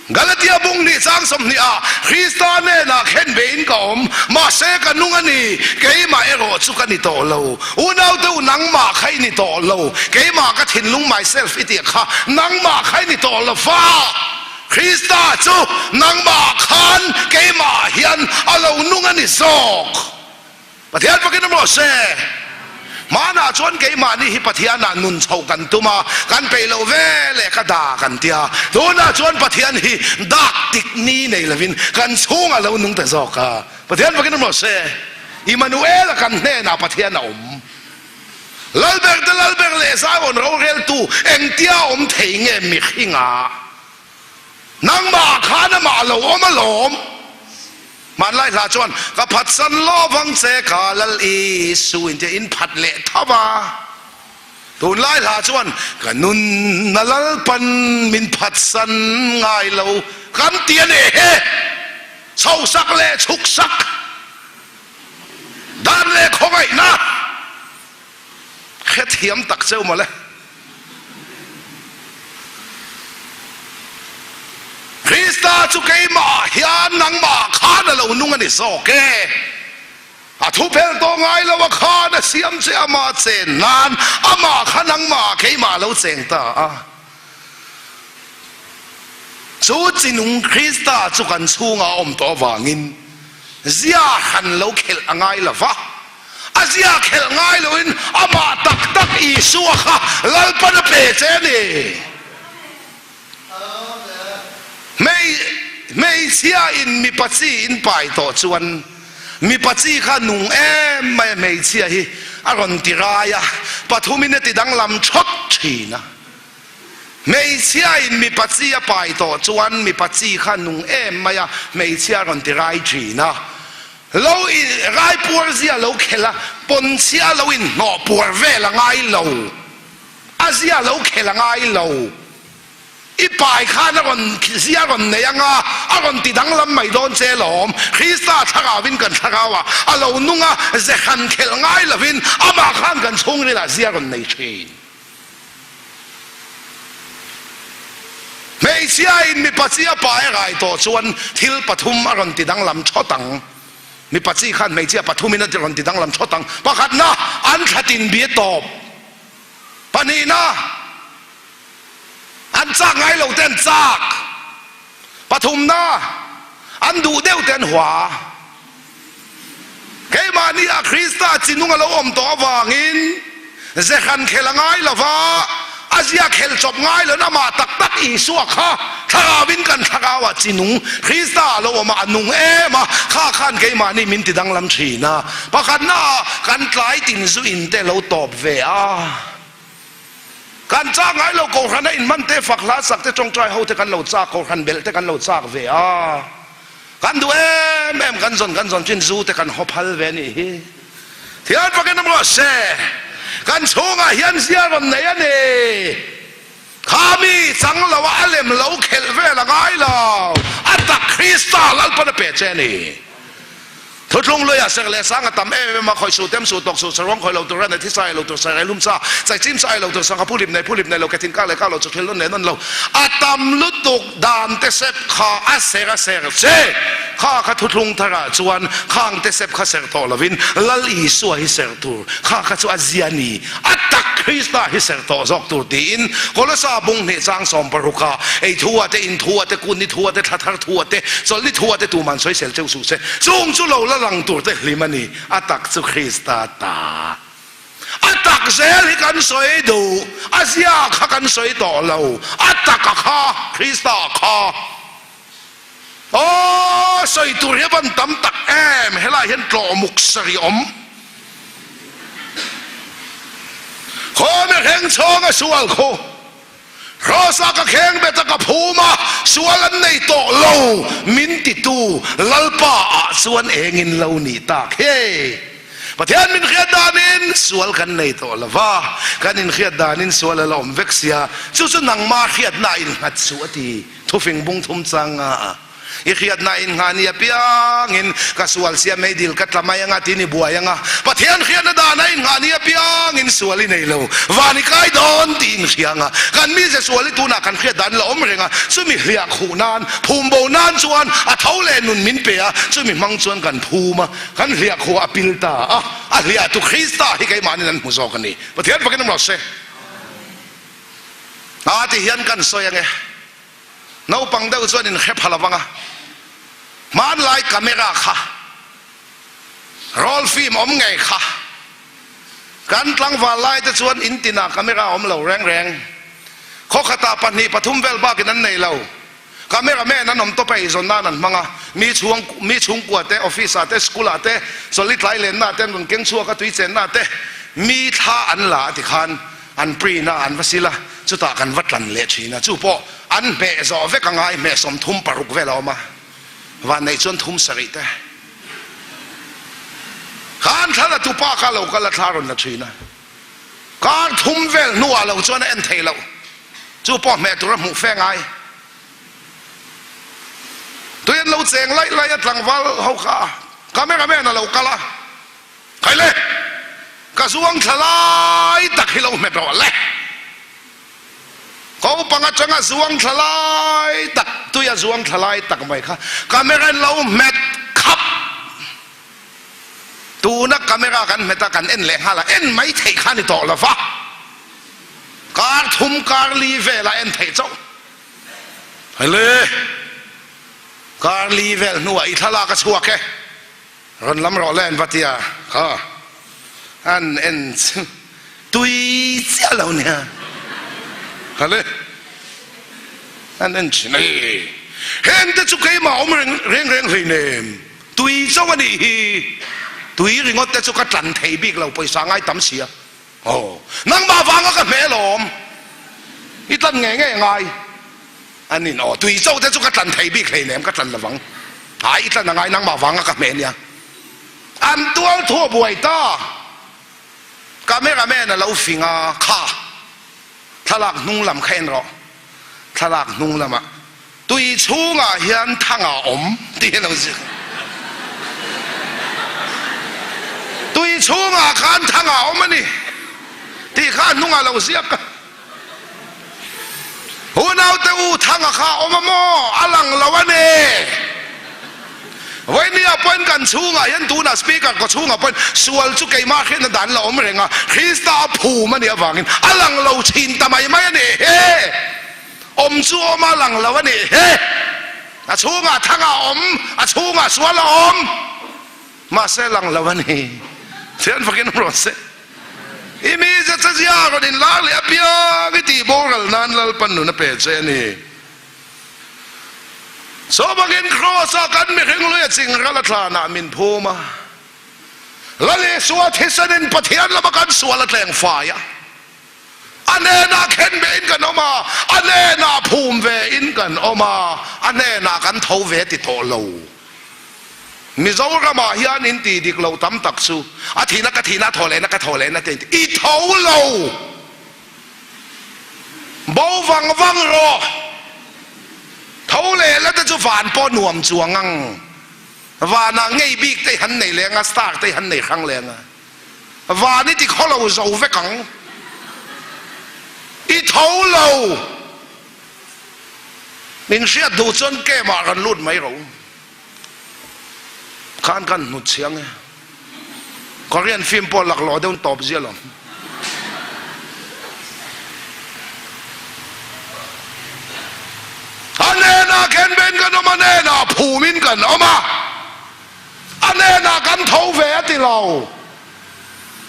Galatia bung hnih chang 20 ah Krista hnenah khen ve in ka awm, mahse ka nung a ni, keimah erawh chu ka ni tawh lo. Unaute u nangmah kha i ni tawh lo, keimah ka thinlung myself i tih kha nangmah kha i ni tawh lo fa. Krista chu nangmah khan keimah hian a lo nung a ni zawk. Pathian fakin awm rawh se. Hmanah chuan keimahni hi Pathianah nun chhoh kan tum a, kan peih loh ve leh ka dah kan ti a. Tunah chuan Pathian hi dak tik ni nei lovin kan chhungah lo nung ta zawk a. Pathian fakin awm rawh se. Immanuel-a kan hnenah Pathian a awm. Lalber te Lalber leh Zion roreltu engtia awm thei nge mihringah? Nangmah khan amah lo awm alawm. Hmanlai hla chuan, Ka phatsan lovang che ka Lal Isu in tia in phat leh tho a. Tunlai hla chuan, Ka nun a Lalpan min phatsan ngai lo kan ti a ni he. Chho sak leh chhuk sak, dan leh khawngaihna hrethiam tak cheu mawle. Krista chu keimah hian nangmah khan a lo nung a ni zawk e. A thu phel tawh ngai lo a khan a siam che amah chen nan amah kha nangmah keimah a lo cheng ta a. Chu chinung Krista chu kan chhungah a awm tawh avangin zia han lo khelh a ngai lo va. A zia khelh ngai loin amah tak tak Isua kha Lalpan a pe che a ni. Hmeichhia in mipa chi in pai tawh chuan mipa chi kha nung em mai a hmeichhia hi a rawn ti rai a, pathumin a ti danglam thawt thin a. Hmeichhia in mipa chi a pai tawh chuan mipa chi kha nung em mai a hmeichhia a rawn ti rai thin a. Lo in rai puar zia lo khelh a, pawn chhia lo in hnawh puar vel a ngai lo. A zia lo khelh a ngai lo. I pai khan a rawn zia rawn nei anga a rawn ti danglam mai dawn che lawm. Krista thlarau in kan thlarau ah a lo nung a, ze han khelh ngai lovin amah khan kan chhungril ah zia rawn nei thin. Hmeichhia in mipa chi a pai a rai tawh chuan thil pathum a rawn ti danglam thawt ang. Mipa chi khan hmeichhia pathum in a rawn ti danglam thawt ang. Pakhatna, an thlatin bi a tawp. Pahnihna, an chak ngai lo te an chak. Pathumna, an duh deuh te an hua. Keimahni ah Krista chinung a lo awm tawh avangin zehran khel a ngai lo va, a zia khel chawp ngai loin amah tak tak Isua kha thlarauin kan thlarauah chinung Krista a lo awm a, a nung em a, kha khan keimahni min ti danglam thin a. Pakhatna ah kan tlai tin zu in te lo tawp ve a. Kan chak ngai lo Kohhran a inhman te, fak hla sak te, tawngtai ho te kan lo chak, Kohhran belh te kan lo chak ve a. Kan duh em em, kan zawn kan zawn chin zu te kan haw phal ve anih hi. Thian fakin awm rawh se. Kan chhungah hian zia rawn nei a ni. Kha mi chang lo a a lem lo khelh vel a ngai lo. A tak Krista Lalpan a pe che a ni. Thuthlung luiah serh leh sang a tam em em a, khawih suh, tem suh, tawk suh, saruang khawih lo tur, ran thi sa ei lo tur, sarai lum sa, chaichim sa ei lo tur, sangha phu lip nei phu lip nei lo, ke thin kak leh kak lo, chawthil nawn leh nawn lo. A tam lutuk dan te sep kha a ser a ser che. Kha kha thuthlung tharah chuan khang te sep kha ser tawh lovin Lal Isua hi ser tur, kha kha chu a zia ni. A tak Krista hi serh tawh zawk tur tiin Kolosa bung hnih chang 16 ah ei thu ah te, in thu ah te, kun ni thu ah te, thla thar thu ah te, chawlh ni thu ah te tuman sawisel cheu suh se. Chung chu lo la lang tur te hlim a ni. A tak chu Krista ta. A tak zel hi kan sawi duh. A zia kha kan sawi tawh lo. A tak a kha, Krista kha. Aw, sawi tur hi a van tam tak em, helai hian tlawh muk sarih awm. Khawm i hreng chhawng a sual khu. Kraws ah ka kheng bet a ka phum a, sual an nei tawh lo min titu Lalpa ah chuan engin lo nih tak he. Pathian min hriat danin sual kan nei tawh lo va, kan inhriat danin sual a la awm vek sia, chu chu nangma hriatna a innghat suh a ti. Thufing bung thum chang a, I hriatna in nghah ni apiangin ka sual sia meidil ka tla mai anga tin i buai anga, Pathian hriatna dana in nghah ni apiangin sual i nei lo, van i kai dawn tih in hria anga, kan mize sual i tunah kan hriat dan la awm reng a, chumi hliah khuh nan, phum bo nan chuan a tho leh nun min pe a, chumi hmang chuan kan phum a, kan hliah khuh a pil ta a, a hliahtu Krista hi keimahnin an hmu zawk a ni. Pathian fakin awm rawh se. A ti hian kan sawi ange. Naupang deuh chuan in hre pha lo vang a. Hmanlai camera kha, roll film awm ngei kha. Kan tlangval lai te chuan in tinah camera awm lo reng reng. Khawkhatah pahnih pathum vel bakin an nei lo. Camera man an awm tawp a, eizawn nan an hmang a. Mi chhung mi chhungkua te, office ah te, school ah te, chawlhi tlai lenna ah te an rawn keng chhuak a, tui chenna ah te mi thla an la a ti khan An print a, an va sil a, chutah kan va tlan leh thin a, chu pawh an hmeh zawh vek anga i hmeh 36 vel a awm a, vanneih chuan thum sarih te khan thla la tupa kha lo kal a thla rawn la thin a, kar thum vel hnuah lo chuan a en thei loh, chu pawh hmeh tur a hmuh fe ngai. Tui an lo cheng laih laih a tlangval ho kha camera man a lo kal a. Khai le! Ka zuang thla lai tak hi lo hmet rawh le! Ko pang atanga zuang thla lai tak, tuia zuang thla lai tak mai kha camera in lo hmet khap. Tuna camera kan hmet a, kan en leh nghal a, en mai theih kha ni tawh lo va. Kar thum kar li vela en theih chauh. Khai le! Kar li vel hnuah i thlalak a chhuak e. Rawn lam rawh le an va ti a, kha an en chu tui chiah lo nia, kha le an en thin a, heng te chu keimah awm reng reng reng hleinem, tui chauh a nih hi, tui ringawt te chu ka tlan thei bik lo pawisa ngai tam sia, aw nangmah vanga ka hmel awm i tlan ngei ngei angai. An in aw tui cho te chu ka tlan thei bik hleinem ka tlan lovang ai i tlan angai nangmah vanga ka hmeh nia an tual thu a buai ta camera man a lo fing a kha thlalak hnung lam kha en rawh thlalak hnung lamah tui chhungah hian thanga awm tih hi a lo ziak tui chhungah khan thanga awm a ni tih kha a hnungah a lo ziak a. Unaute u Thanga kha awm a maw? A lang lo a ni. Vawinia pawhin kan chhungah hian tunah speaker kaw chhungah pawhin sual chu keimah hriatna dan la awm reng a, Krista a phum a nih avangin a lang lo thin ta mai mai a nih hi. Awm chu awm a lang lo a nih hi. A chhungah Thanga a awm, a chhungah sual a awm. Mahse lang lo a ni. Thian fakin awm rawh se. I mi Zechazia rawn inlar leh apiang i tih boral nan Lalpan nun a pe che a ni. Chuvangin Kraws-ah kan mihring lui a ching ral a thlanah min phum a. Lal Isua thisenin Pathian lama kan sual a tleng fai a. A hnenah khen ve in kan awm a, a hnenah phum ve in kan awm a, a hnenah kan tho ve ti tawh lo. Mizoramah hian in tih dik lo tam tak chu a thihna ka thihna a thaw lehna ka thaw lehna te in ti. I tho lo! Bo vang vang rawh. Tho leh la te chu van pawh nuam chuang ang. Vanah ngei bik te han nei leng a, star te han nei hrang leng a. Van i ti khaw lo zo vek ang. I tho lo. Min hriat duh chuan camp ah rawn lut mai rawh u. Khan kan hnut chiang e. Korean film pawh laklawh deuh tawp zia lo. A hnenah khenbein kan awm, a hnenah phumin kan awm a, a hnenah kan tho ve a ti lo.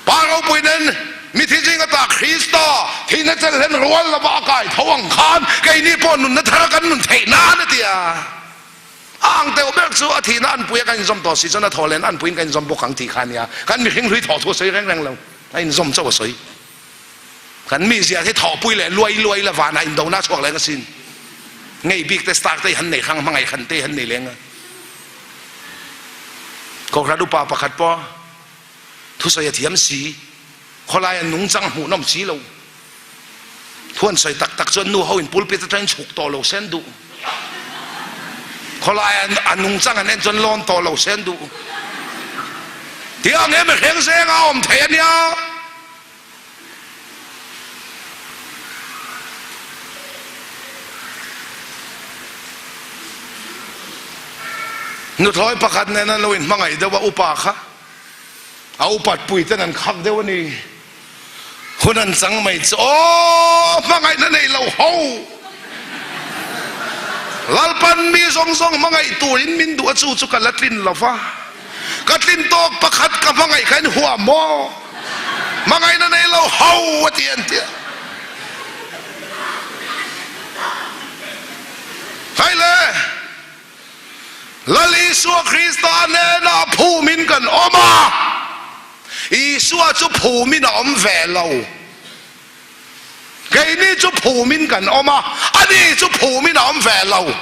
Pa ropui nen mithi zinga ta Krista thihna chelhlen rual lova a kai tho ang khan keini pawh nunna thara kan nun theih nan a ti a. A ang deuh ber chu a thihna anpui a kan inzawm tawh si chuan a thawh len anpuiin kan inzawm bawk ang tih kha a nia. Kan mihring hlui thawh thu a sawi reng reng lo, a inzawm chauh a sawi. Kan mizia hi thawhpui leh luai luai la vanah indona a chhuak leng asin. Ngei bik te star te hi han nei hrang hmangaih hran te hi han nei leng a. Kohhran upa pakhat pawh thusawi a thiam si, khawlai a nungchang hmuhnawm si lo. Thuan sawi tak tak chuan nu ho in pulpit atangin chhuk tawh lo se an duh. Khawlai a nungchang an en chuan lawn tawh lo se an duh. Tiang he mihring zenga awm thei a nia. Nuthlawi pakhat nen an lo inhmangaih deuh a, upa kha a upat pui ten an khak deuh a ni. Hun an chang mai chu aw hmangaihna nei lo ho. Lalpan mi zawng zawng hmangaih turin min duh a chu chu ka la tlin lo va. Ka tlin tawk pakhat ka hmangaih kha in huam maw? Hmangaihna nei lo ho a ti an tia. Hai le! Lal Isua Krista hnenah phumin kan awm a, Isua chu phumin a awm ve lo. Keini chu phumin kan awm a, ani chu phumin a awm ve lo.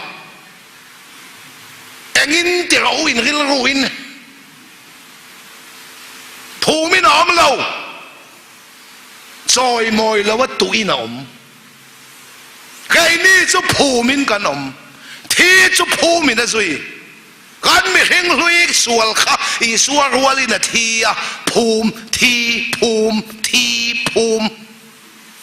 Engin ti ro in rilruin phumin a awm lo, chawimawi lo a tuin a awm. Keini chu phumin kan awm, thi chu phumin a zui. Kan mihring hlui sual kha Isua rualin a thi a, phum, thi, phum, thi, phum.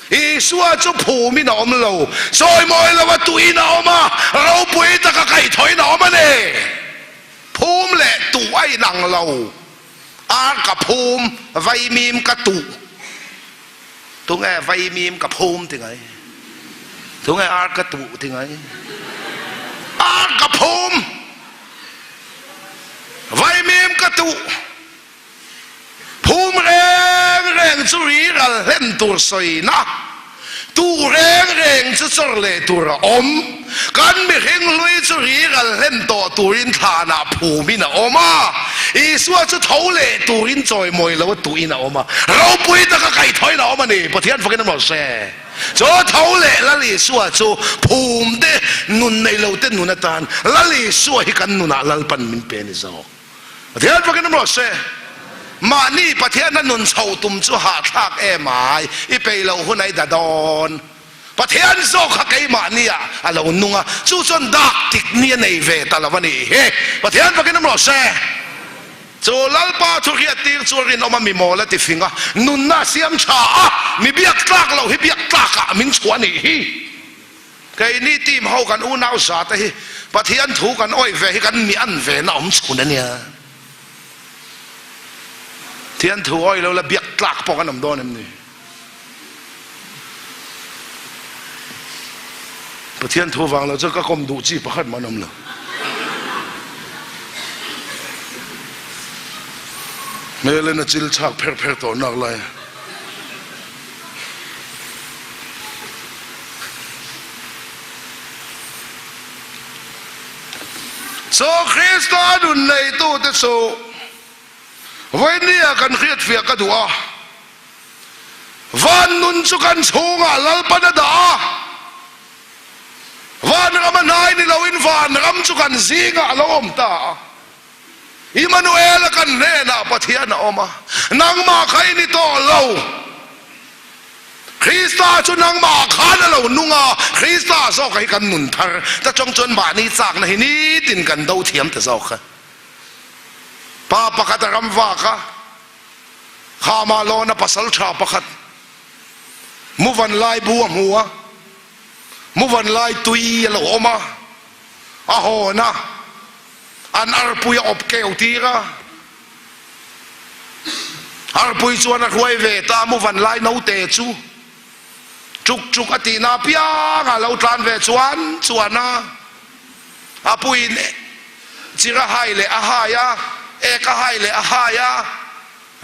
Isua chu phumin a awm lo, sawimawi lo a tuin a awm a, ropui taka kaihthawhin a awm a ni. Phum leh tuh a inang lo, ar ka phum, vaimim ka tuh. Tunge vaimim ka phum ti ngai? Tunge ar ka tuh ti ngai? Ar ka phum! Vaimim ka tuh! Phum reng reng chu ri ral hlen tur sawina, tuh reng reng chu chawr leh tur a awm. Kan mihring hlui chu ri ral hlen tawh turin thlanah phumin a awm a, Isua chu tho leh turin chawimawi lo a tuhin a awm a, ropui taka kaihthawhin a awm a ni. Pathian fakin a rawh se. Chu tho leh Lal Isua chu phum te, nun nei lo te nun atan Lal Isua hi kan nunah Lalpan min pe a ni zawk. Pathian fakin a rawh se. Mahni Pathiana nun chhoh tum chu hahthlak em ai, i peih loh hun a i da dawn. Pathian zawk kha keimahni ah a lo nung a, chu chuan dak tik ni a nei ve ta lo a nih hi. Pathian fakin awm rawh se. Chu Lalpa thu hriattir chu a rinawm a, mi mawl a ti fing a, nunna a siam tha a, mi biak tlak loh hi biak tlak ah min chhuah a nih hi. Keini team ho kan unau za te hi Pathian thu kan awih ve hi kan mi an ve na awm chhun a nia. Pathian thu awih lo la biak tlak pawh kan awm dawn em ni? Pathian thu vang lo chu ka kawm duh chi pakhat mah an awm lo. Hmel in a chil chhak pher pher tawh nak lai. Chu Krista nun neitute chu vawinia kan hriatfiah ka duh a. Van nun chu kan chhungah Lalpan a dah a, vanram a hnai ni loin vanram chu kan zingah a lo awm ta a. Immanuel-a kan hnenah Pathian a awm a, nangmah kha i ni tawh lo. Krista chu nangmah khan a lo nung a, Krista zawk hi kan nun thar ta chawng chuan mahni chakna hi nitin kan do thiam ta zawk a. Pa pakhat a ram vak a, Khama lawna pasal tha pakhat Muvan lai bu a hmu a, Muvan lai tui a lo awm a, a hawn a, an arpui a awp keu tir a. Arpui chuan a hruai ve ta Muvan lai naute chu chuk chuk a tihna apiang a lo tlan ve chuan chuan a a puiin chir a hai leh a hai a, ek a hai leh a hai a,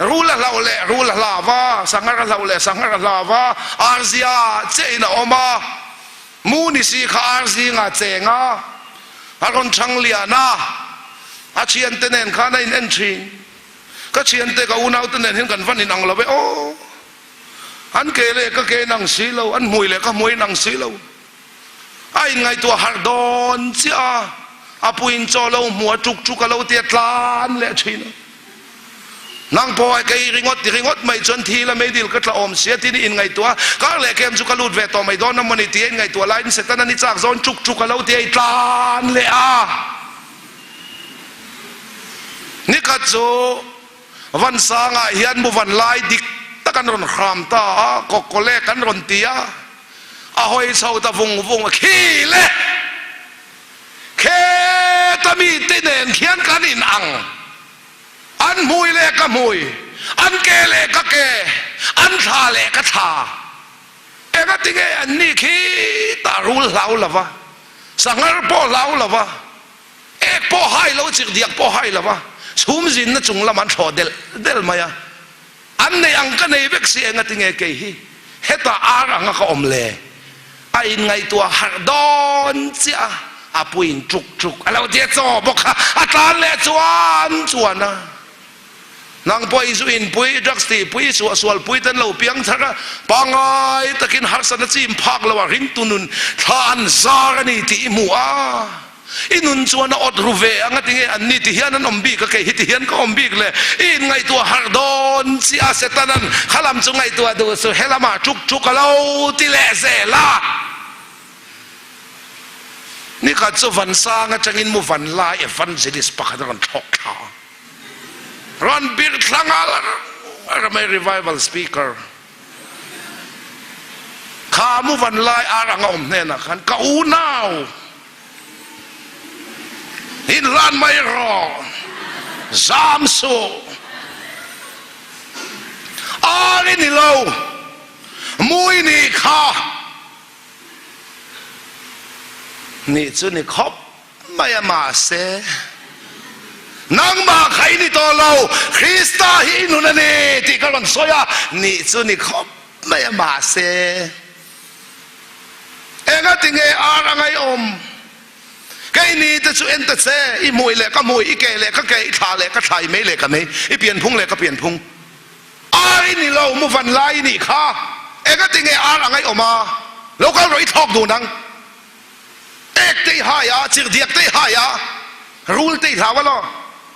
rul a hlauh leh rul a hlau a, sanghar a hlauh leh sanghar a hlau a, arzia chiahin a awm a, Mu ni si kha ar zingah cheng a, a rawn chhang lian a, a thiante nen khan a in en thin. Ka thiante ka unaute nen hian kan van in ang lo e aw. An ke leh ka ke in ang si lo, an hmui leh ka hmui in ang si lo. A in ngaihtuah harh dawn chiah a, a puiin chaw lo hmu a tuk tuk a lo tia tlan leh thin a. Nang pawh ai kei ringawt ti ringawt mai chuan thi la meidil ka tla awm sia tin i inngaihtuah a, kar leh kem chu ka lut ve tawh mai dawn a mawni tia inngaihtuah laiin Setana ni chak zawn chuk chuk a lo ti a i tlan leh a. Nikhat chu Vansangah hian mu van lai dik tak an rawn hram ta a, kawkawlek an rawn ti a, a hawi chho ta vung vung a, khi le! Kheta mite nen khian kan in ang. An hmui leh ka hmui, an ke leh ka ke, an thla leh ka thla. Engati nge an ni khi tah rul hlau lova, sanghar pawh hlau lova, ek pawh hai lo, chirhdiak pawh hai lova, chhum zinna chung lam an thlawh del del mai a. An nei ang ka nei vek si engati nge kei hi hetah ar anga ka awm le? A inngaihtuah harh dawn chiah a, a puiin tuk tuk a lo ti a, chaw bawk kha a tlan leh chuan chuan a, Nang pawh i zu inpui, drugs tihpui, i suahsualpui te an lo piang thar a, pangngai takin harsatna chim phak lo a ringtu nun thla an zar a ni tih i hmu a. I nun chuan a awt ru ve ang a tinge an ni ti hian an awm bik a, kei hi ti hian ka awm bik le. I inngaihtuah harh dawn chiah a, Setanan kha lam chu ngaihtuah duh suh, he lamah tuk tuk a lo ti leh zel a. Nikhat chu Vansang atangin mu van lai evangelist pakhat a rawn thlawk thla a, rawn bir thla nghal a, ramei revival speaker. Kha mu van lai ar anga awm hnenah khan ka unau inhlan mai rawh, zam suh, ar i ni lo, mu i nih kha, nih chu ni khawp. Mai a mahse, nangmah kha i ni tawh lo, Krista hi i nun a ni tih ka rawn sawi a, nih chu ni khawp mai a mahse, engati nge ar a ngaihawm? Keini te chu en ta che, i hmui leh ka hmui, i ke leh ka ke, i thla leh ka thla, i mei leh ka mei, i pianphung leh ka pianphung. Ar i ni lo, mu van lai i nih kha, engati nge ar a ngaihawm a? Lo kal rawh i thlawk dun ang. Ek te i hai a, chirhdiak te i hai a, rul te i hlau a law,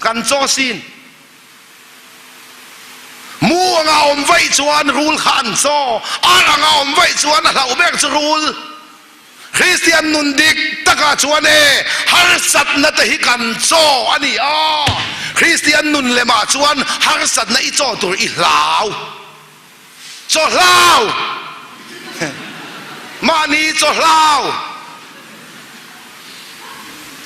kan chaw sin. Mu anga awm vaih chuan rul kha an chaw, ar anga awm vaih chuan a hlauh ber chu rul. Kristian nun dik takah chuan e, harsatna te hi kan chaw a ni a, Kristian nun lemah chuan harsatna i chaw tur i hlau. Chaw hlau! Mahni chaw hlau!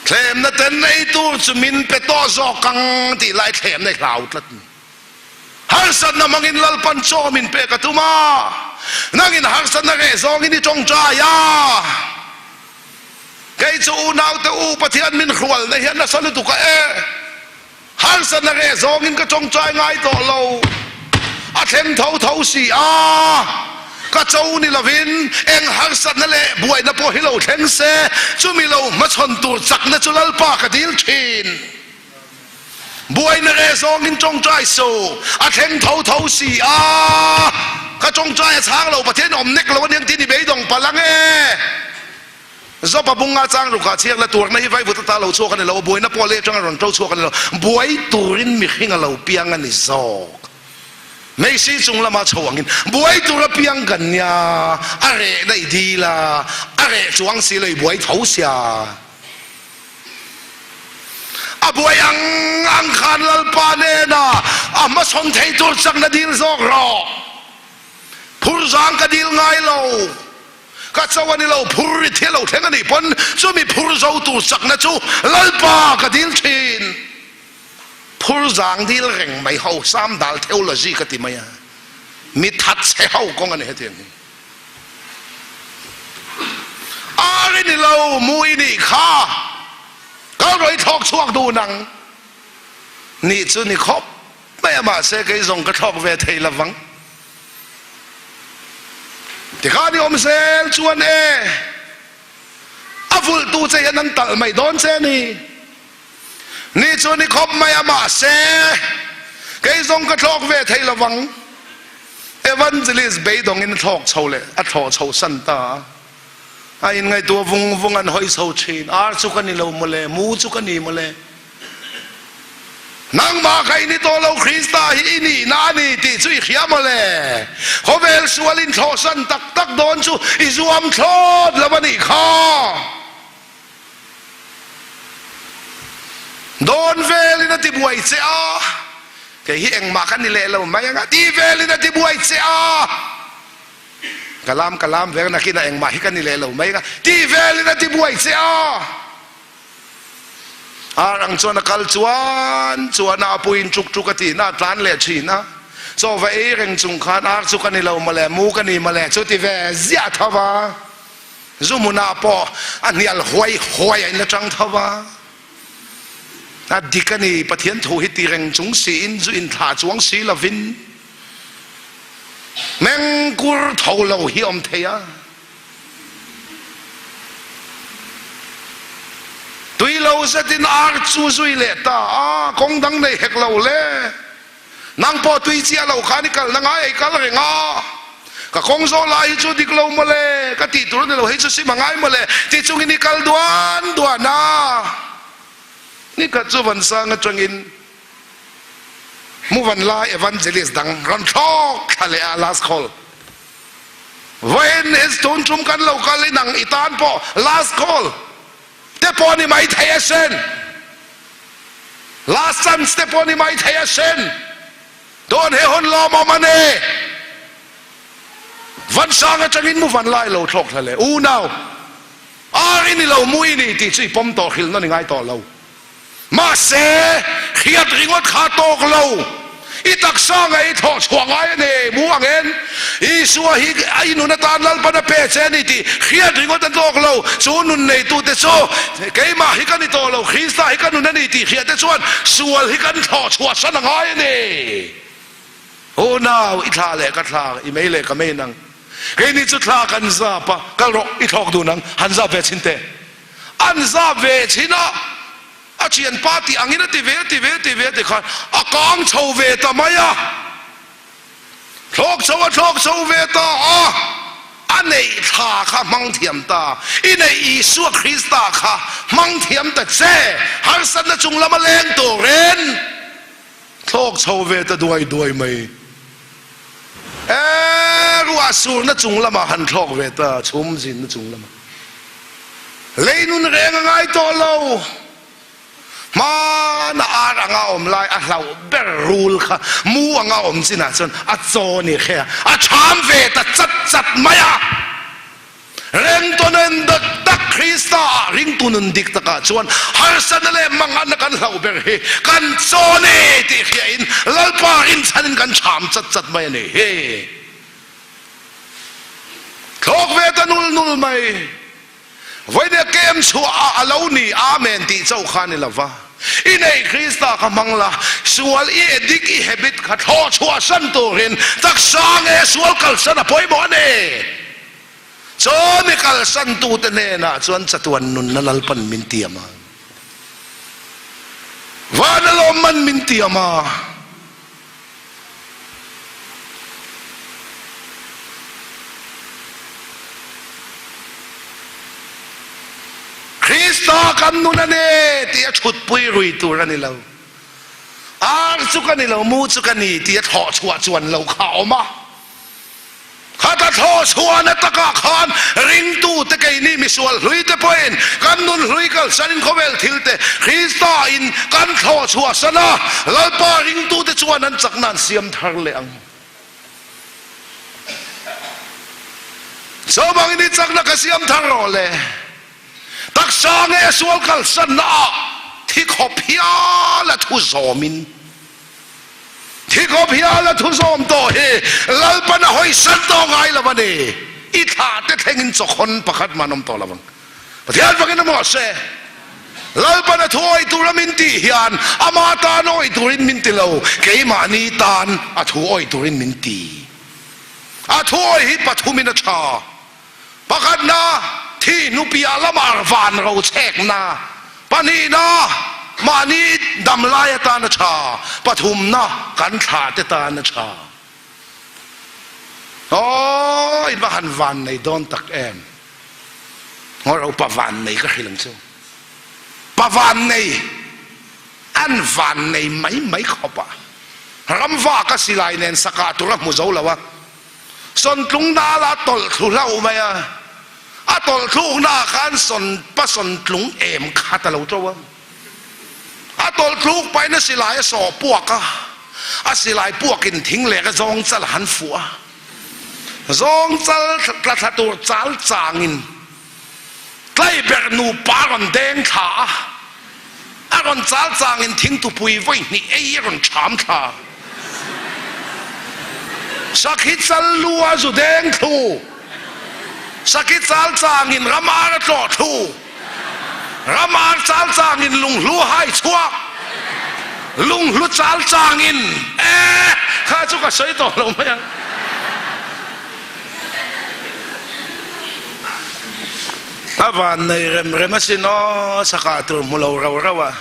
Thlemna ten ei tur chu min pe tawh zawk ang tih lai thlemna i hlau tlat ni. Harsatna hmangin Lalpan chaw min pek a tum a, nangin harsatna reh zawngin i tawngtai a. Kei chu unaute u Pathian min hrualna hian nasa lutuk a e. Harsatna reh zawngin ka tawngtai ngai tawh lo, a thleng tho tho si a, ka cho ni lovin eng harsatna leh buaina pawh hi lo thleng se, chumi lo hmachhawn tur chakna chu Lalpa ka dil thin. Buaina reh zawngin tawngtai suh, a thleng tho tho si a, ka tawngtai a chhang lo, Pathian awm nek lo aniang tih ni beidawng palh ang e. Zopa bunga chang rukah chhiak la tuarna hi vaivut ata lo chhuak a ni lo, buaina pawh leh atanga rawn to chhuak a ni lo, buai turin mihring a lo piang a ni zawk. Meisi chung lama chho angin buai tur apiang kan nia, a reh daih dil a, a reh chuang si lo i buai tho sia. A buai ang ang khan Lalpa nena a hmasawn thei tur chakna dil zawk rawh. Phur zang ka dil ngai lo, ka cho a ni lo, phur ri thil lo thleng a nih pawn chumi phur zo tur chakna chu Lalpa ka dil thin. Phur zang dil reng mai ho Samdal theology ka ti mai a, mi that chhe ho kawng a ni hetiang hi. Ar i ni lo, mu i nih kha, kal rawh i thlawk chhuak duh nang. Nih chu ni khawp mai a, mahse kei zawng ka thlawk ve thei lo vang. Tikhan i awm zel chuan e, a vulhtu che hian an talh mai dawn che a ni. Ni chu ni khawp mai a, mahse kei zawng ka thlawk ve thei lo vang. Evangelist beidawngin a thlawk chho leh a thlawh chho san ta a. A inngaihtuah vung vung an hawi chho thin, ar chu ka ni lo mawle, mu chu ka ni mawle. Nangmah kha i ni tawh lo, Krista hi i nihna a ni tih chu i hria mawle. Khawvel sual inthlawhsan tak tak dawn chu i zuam thlawt lo a nih kha. Dawn velin a ti buai che a, kei hi engmah ka ni leh lo mai anga ti velin a ti buai che a, ka lam ka lam vek nakin a engmah hi ka ni leh lo mai anga ti velin a ti buai che a. Ar ang chuan a kal chuan chuan a apuiin tuk tuk a tihna a tlan leh thin a, chaw va ei reng chung khan ar chu ka ni lo mawle, mu ka ni mawle chu ti ve ziah tho va. Zu hmunah pawh a hnial huai huai a in la chang tho va, a dik a ni, Pathian thu hi ti reng chung siin zu inthlah chuang si lovin mengkur tho lo hi awm thei a. Tui lo zetin ar chu zui leh ta a, kawng dang nei hek lo le. Nang pawh tui chiah lo khan i kalna ngai a i kal reng a, ka kawng zawh lai hi chu dik lo mawle, ka tih tur a ni lo, hei chu sim a ngai mawle ti chungin i kal duan duan a. Nikhat chu Vansang atangin Muvanlai Evangelist dang rawn thlawk thla leh a, last call. Vawiin he tun tum kan lo kal in ang i tan pawh last call te pawh a ni mai thei asin. Last chance te pawh ni mai thei asin. Dawn he hun lawmawm a ni. Vansang atangin mu van lai lo thlawk hla le. Unau, ar i ni lo, mu i ni tih chu i pawm tawh hrilh na ni ngai tawh lo. Mahse, hriat ringawt kha tawk lo. I taksa ngei i thlawh chhuah ngai a ni. Mu angin Isua hi a i nun atan Lalpan a pe che a ni tih hriat ringawt a tawk lo. Chu nun neitute chu keimah hi ka ni tawh lo, Krista hi ka nun a ni tih hriat te chuan sual hi kan thlawh chhuah san a ngai a ni. Unau, i thla leh ka thla, i mei leh ka mei nang. Keini chu thla kan zap a, kal rawh, i thlawk dun ang, han zap ve chhin teh. An zap ve chhin a. A thianpa tih angin a ti ve, ti ve, ti ve ti khan a kang chho ve ta mai a, thlawk chho a thlawk chho ve ta a, a neih thla kha hmang thiam ta, i neih Isua Krista kha hmang thiam ta che, harsatna chung lama leng turin thlawk chho ve ta duai duai mai. E, ruah surna chung lamah han thlawk ve ta, chhum zinna chung lamah. Lei nun reng a ngai tawh lo. Hmana ar anga awm lai a hlauh ber rul kha mu anga awm chinah chuan a chaw ni khe a, a cham ve ta chat chat mai a. Rengtawnen dak tak Krista ah ringtu nun dik takah chuan harsatna leh manganna kan hlauh ber hi kan chaw ni tih hriain Lalpa rinchhanin kan cham chat chat mai a ni hi. Thlawk ve ta nul nul mai. Vawinia kem chhuah ah a lo ni Amen tih chauh kha a ni lova. I neih Krista kha hmang la, sual i addict i habit kha thlawh chhuah san turin taksa nge sual kalsan a pawimawh a ni. Chaw mi kalsantute hnenah chuan chatuan nunna Lalpan min tiam a, vana lawmman min tiam a. Krista kan nun a ni tih a chhutpui rui tur a ni lo. Ar. chu ka ni lo, mu chu ka ni tih a thlawh chhuah chuan lo kha a awm a. Khata thlawh chhuahna takah khan ringtute keini misual hluite pawhin kan nun hlui kalsanin khawvel thilte Krista in kan thlawh chhuahsan a, Lalpa ringtute chuan an chakna an siam thar leh ang. Chuvangin i chakna ka siam thar rawh le. Taksa nge sual kalsanna ah thi khawp hial a thu zawmin. Thi khawp hial a thu zawm tawh hi Lalpan a hawisan tawh ngai lo a ni. I thlah te thlengin chawkhawn pakhat mah an awm tawh lo ang. Pathian fakin a mawh se. Lalpan a thu awih tura min tih hian ama tan awih turin min ti lo, keimahni tan a thu awih turin min ti. A thu awih hi pathumin a tha. Pakhatna, thi hnupiah lamah van ro chhekna. Pahnihna, mahni damlai atan a tha. Pathumna, kan thlahte tan a tha. Aw, in va han van nei dawn tak em. Ngawi ro, pa van nei ka hrilh ang chu. Pa van nei, an van nei mai mai khawp a. Ramva ka silai nen sakah tur a hmu zo lo a. Sawntlung dal a tawlh thlu hlauh mai a, a tawlh thlukna ah khan sawn pa sawntlung em khat a lo to a. A tawlh thluk pahin a silai a sawh puak a, a silai puakin thing leh a zawng chal a han fuh a. Zawng chal tla thla tur chal changin Tlaiberh nupa a rawn deng thla a, a rawn chal changin thingtupui vawi hnih ei a rawn ṭham thla. Sakhi chal lu a zu deng thlu, sakhi chal changin ram ar a tlawh thlu, ram ar chal changin lunghlu a hai chhuak, lunghlu chal changin eh kha chu ka sawi tawh lo mai ang. A van nei rem rem asin aw, sakah tur hmu lo rau rau a.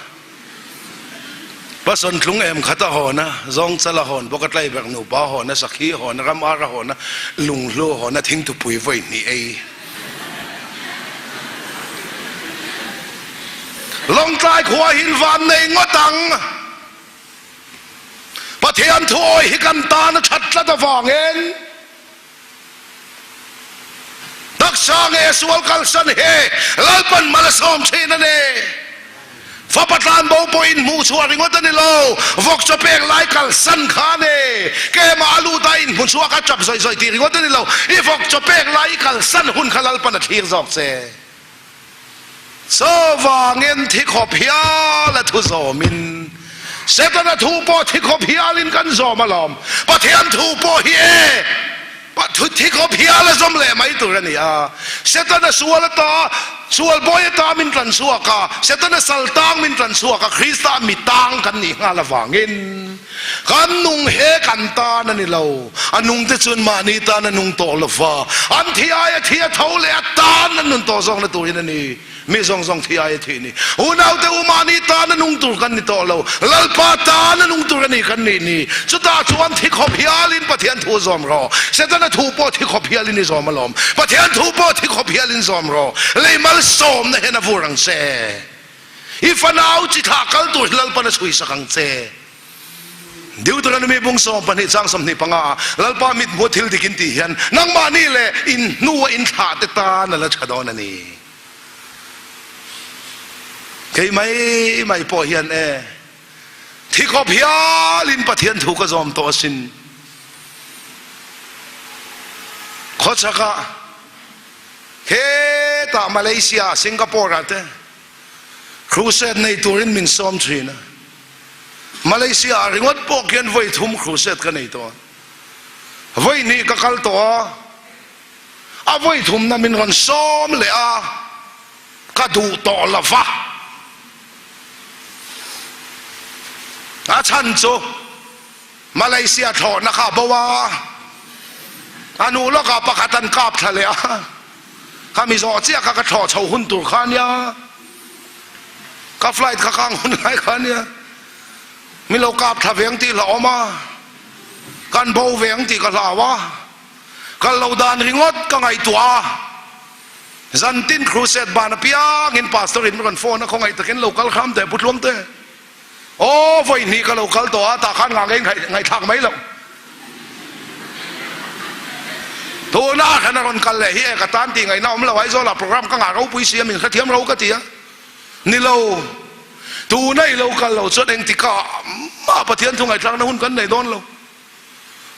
Pasawn tlung em khat a hawn a, zawng chal a hawn bawk a, tlaiberh nupa a hawn a, sakhi a hawn a, ram ar a hawn a, lunghlu a hawn a, thingtupui vawi hnih ei. Lawngtlai khua hi in van nei ngawt ang. Pathian thuawi hi kan tan a that tlat avangin taksa nge sual kalsan hi Lalpan mal a sawm thin a ni. Fapa tlanbo pawhin hmuh chhuah ringawt a ni lo, vawk chaw pek lai kalsan kha a ni. Kemah a lut a inhmu chhuak a tap zawih zawih tih ringawt a ni lo, i vawk chaw pek lai i kalsan hun kha Lalpan a thlir zawk che. Chuvangin thi khawp hial a thu zawmin, Setana thu pawh thi khawp hialin kan zawm alawm. Pathian thu pawh hi e, thi khawp hial a zawm leh mai tur a ni a. Setana sual ata, sual bawi ata min tlan chhuak a, Setana sal tang min tlan chhuak a, Krista mi tang kan nih nghal avangin kan nung he kan tan a ni lo. A nungte chuan mahni tan a nung tawh lo va, an thi aia thi a tho leh a tan an nun tawh zawkna turin a ni. Mi zawng zawng thi aia thih ni. Unaute u mahni tan a nung tur kan ni tawh lo, Lalpa tan a nung tur a ni kan nih ni. Chutah chuan thi khawp hialin Pathian thu zawm rawh. Setana thu pawh thi khawp hialin i zawm alawm. Pathian thu pawh thi khawp hialin zawm rawh. Lei malsawmna hian a vur ang che. I fanau chi thlah kal tur hi Lalpan a chhuisak ang che. Deuteronomy bung 12 chang 25 ah Lalpa mit hmuh thil dik in tih hian nangmahni leh in hnua in thlah te tan a la tha dawn a ni. Kei mai mai pawh hian e thi khawp hial in Pathian thu ka zawm tawh asin. Khawchhak ah hetah Malaysia, Singapore ah te Crusade nei turin min sawm thin a. Malaysia ah ringawt pawh khian vawi thum crusade ka nei tawh a, vawi hnih ka kal tawh a, a vawi thumna min rawn sawm leh a, ka duh tawh lo va. A chhan chu Malaysia thlawhna kha a bo a, a hnu lawkah pakhat an kap thla leh a, khami zawh chiah kha ka thlawh chho hun tur kha a nia. Ka flight kha kang hun lai kha ania, min lo kap thla veng tih hlauhawm a, kan bo veng tih ka hlau a, kal lo dan ringawt ka ngaihtuah a, zantin crusade ban apiangin pastor in rawn phone a, khawngaih takin lo kal hram teh Pu Tluangte. Aw, vawi hnih ka lo kal tawh a, tah khan ngah ngei ngaihthlak mai loh. Tuna a hran a rawn kal leh hi e ka tan tih ngaihna awm lo, Aizawlah program ka ngah ropui si a, min hrethiam ro ka ti a. Ni lo, tuna i lo kal lo chuan engtikah mah Pathian thu ngaihthlakna hun kan nei dawn lo.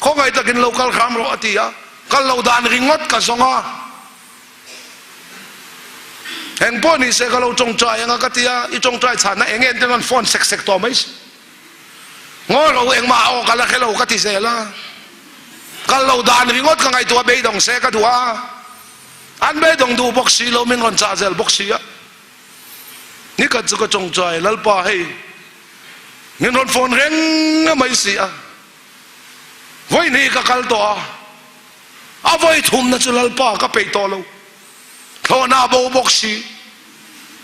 Khawngaih takin lo kal hram rawh a ti a, kal lo dan ringawt ka zawng a. Eng pawh ni se ka lo tawngtai anga ka ti a, i tawngtai chhanna eng nge an rawn phone sek sek tawh mai si. Ngawi ro engmah aw ka la hre lo ka ti zel a, kal lo dan ringawt ka ngaihtuah beidawng se ka duh a, an beidawng duh bawk si lo min rawn chah zel bawk si a. Nikhat chu ka tawngtai, Lalpa hei min rawn phone reng a mai si a, vawihnih ka kal tawh a, A vawi thumna chu Lalpa ka peih tawh lo. Thlawhna a bo bawk si,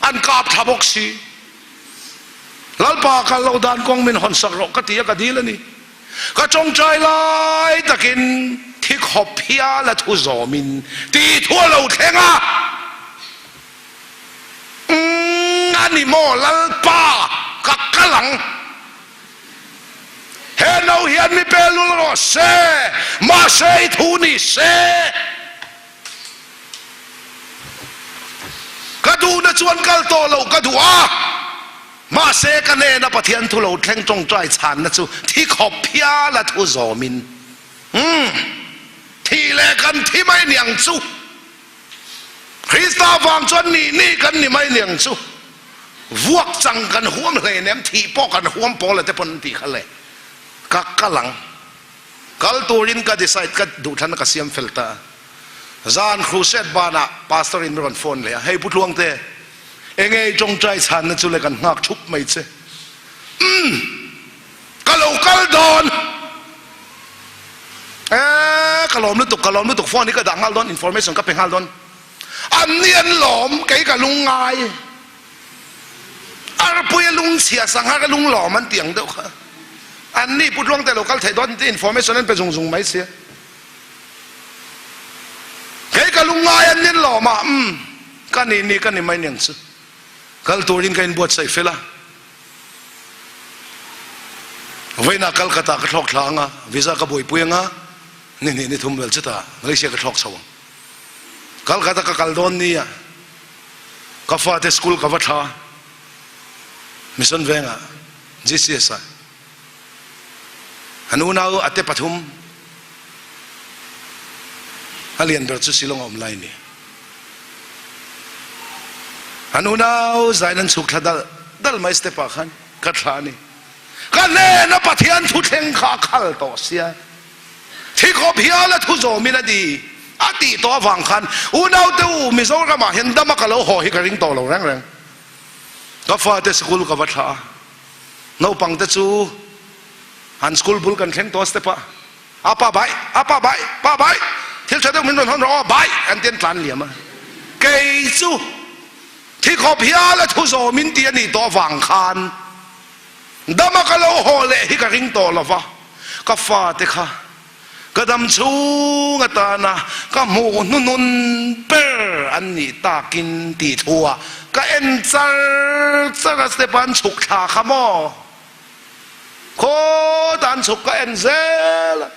an kap thla bawk si. Lalpa kal loh dan kawng min hawn sak rawh ka ti a, ka dil a ni. Ka tawngtai lai takin thi khawp hial a thu zawmin tih thu a lo thleng a. Umm a ni maw Lalpa ka kal ang. He no hian mi pe lul rawh se, mahse i thu ni se. Ka duhna chuan kal tawh loh ka duh a, mahse ka hnena Pathian thu lo thleng tawngtai chhanna chu thi khawp phial a thu zawmin, umm, thih leh kan thi mai niang chu. Krista vang chuan nih nih kan ni mai niang chu. Vuak chang kan huam hleinem, thih pawh kan huam pawl a te pawn an tih kha le. Ka kal ang. Kal turin ka decide, ka duhthlanna ka siam fel ta a. Zan crusade banah pastor in mi rawn phone leh a, hei Pu Tluangte, enge i tawngtai chhanna chu le kan nghak thup mai che. Umm! Ka lo kal dawn. Eee ka lawm lutuk, ka lawm lutuk, phone hi ka dah nghal dawn, information ka pe nghal dawn. An ni an lawm, kei ka lung ngai. Arpui a lung chhia, sangha ka lung lawm an ti ang deuh kha. An ni Pu Tluangte lo kal theih dawn tih information an pe zung zung mai sia. Kei ka lung ngai an ni an lawm a, umm ka ni ni ka ni mai niang chu. Kal turin ka inbuatsaih fel a. Vawiinah Calcutta ka thlawk thla anga, visa ka buaipui anga, ni hnih ni thum vel chutah Malaysia ka thlawk chho ang. Calcutta ka kal dawn nia, ka fate school ka va thla, Mission Vengah, GCS ah. An unau a te pathum, a lian ber chu Shillong a awm lai ni. An unau zain an chhuk thla dal dal mai step ah khan ka thla a ni. Ka hnena Pathian thu thleng kha a khal tawh sia. Thi khawp hial a thu zawmin a ni a tih tawh avang khan unau te u Mizoram ah hian dama ka lo haw hi ka ring tawh lo reng reng. Ka fate sikul ka va thla a, naupang te chu an school bul kan thleng tawh a step ah a pa bai a pa bai pa bai thil tha deuh min rawn hawn rawh aw bai an ti an tlan liam a kei chu thi khawp hial a thu zawm in ti a nih tawh avang khan dama ka lo haw leh hi ka ring tawh lova ka fate kha ka dam chhung atana ka hmuh hnuhnun ber an nih takin tih thu ah ka en char char a step ah an chhuk thla kha maw Khaw tan chhuk ka en zel a,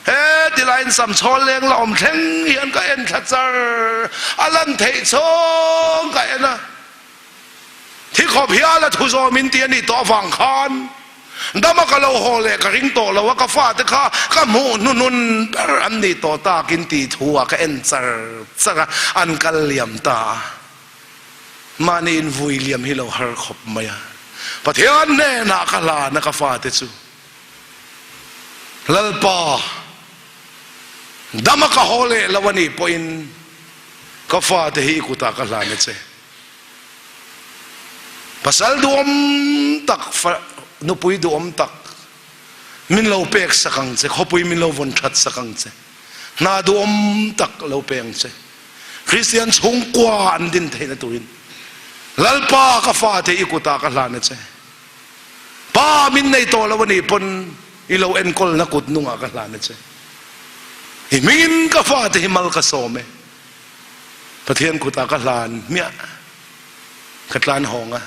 he ti laiin sam chhawl leng la awm thleng hian ka en thla char, a lan theih chhawng ka en a, thi khawp hial a thu zawm in ti a nih tawh avang khan dama ka lo haw leh ka ring tawh lo a, ka fate kha ka hmuh hnuhnun ber an nih tawh takin tih thu ah ka en char char a, an kal liam ta a. Mahni in vui liam hi lo har khawp mai a, Pathian hnenah ka hlan a ka fate chu Lalpa dama ka haw leh lo a nih pawhin ka fate hi i kutah ka hlan a che. Pasal duhawm tak, nupui duhawm tak min lo pek sak ang che, khawpui min lo vawn that sak ang che, hna duhawm tak lo pe ang che. Kristian chhungkua an din theihna turin Lalpa ka fate i kutah ka hlan a che. Pa min nei tawh lo a nih pawn i lo enkawlna kut nungah ka hlan a che. I hmingin ka fate hi mal ka sawm e. Pathian kutah ka hlan hmiah ka tlan hawng a.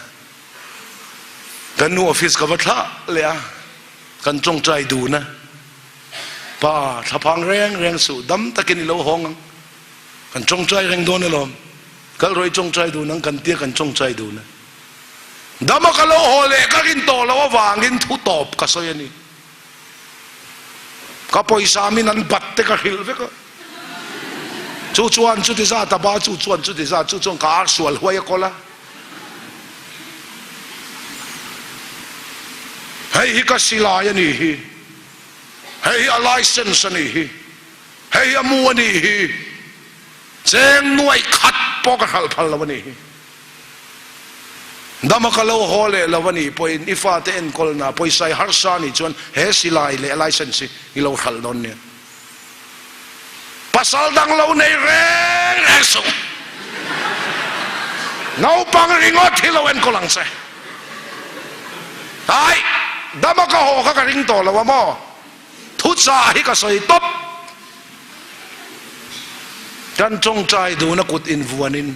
Kan nu office ka va thlah leh a, kan tawngtai dun a, Pa, thlaphang reng reng suh, dam takin i lo hawng ang, kan tawngtai reng dawn alawm, kal rawh i tawngtai dun ang kan tia kan tawngtai dun a. Dama ka lo haw leh ka rin tawh loh avangin thu tawp ka sawi a ni. Ka pawisa min an bat te ka hrilh vek a, chu chuan chuti zat a ba, chu chuan chuti zat, chu chuan ka ar sual huai a kawl a. Hei hi ka silai a nih hi, hei hi a license a nih hi, hei hi a mu a nih hi, cheng nuaih khat pawh ka hralh phal lo a nih hi. Dama ka lo haw leh lo a nih pawhin i fate enkawlna pawisa i harsa a nih chuan he silai leh license hi i lo hralh dawn nia. Pasal dang lo nei reng reng suh. Naupang ringawt hi lo enkawl ang che. Ai, dama ka haw kha ka ring tawh lo a maw? Thuchah hi ka sawi tawp. Kan tawngtai duna kut invuanin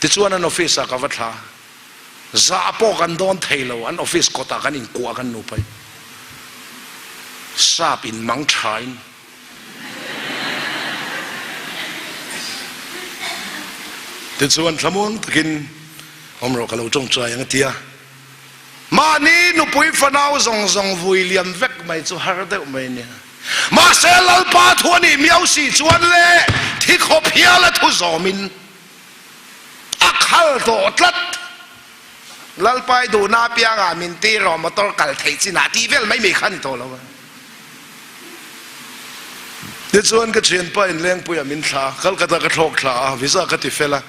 tichuan an office ah ka va thla. Zah pawh kan dawn thei lo, an office kawtah kan inkuah kan nupa in sap in mang tha in tichuan thlamuang takin awm rawh ka lo tawngtai ang a ti a. Mahni nupui fanau zawng zawng vui liam vek mai chu har deuh mai nia. Mahse Lalpa thu a nih miau si chuan le thi khawp hial a thu zawmin a khal tawh tlat. Lalpa i duhna apiangah min ti rawh motor kal theih chinah tih vel mai mai kha a ni tawh lo a. Tichuan ka thianpa inlengpuiah min thla a, Calcutta ka thlawk thla a, visa ka ti fel a.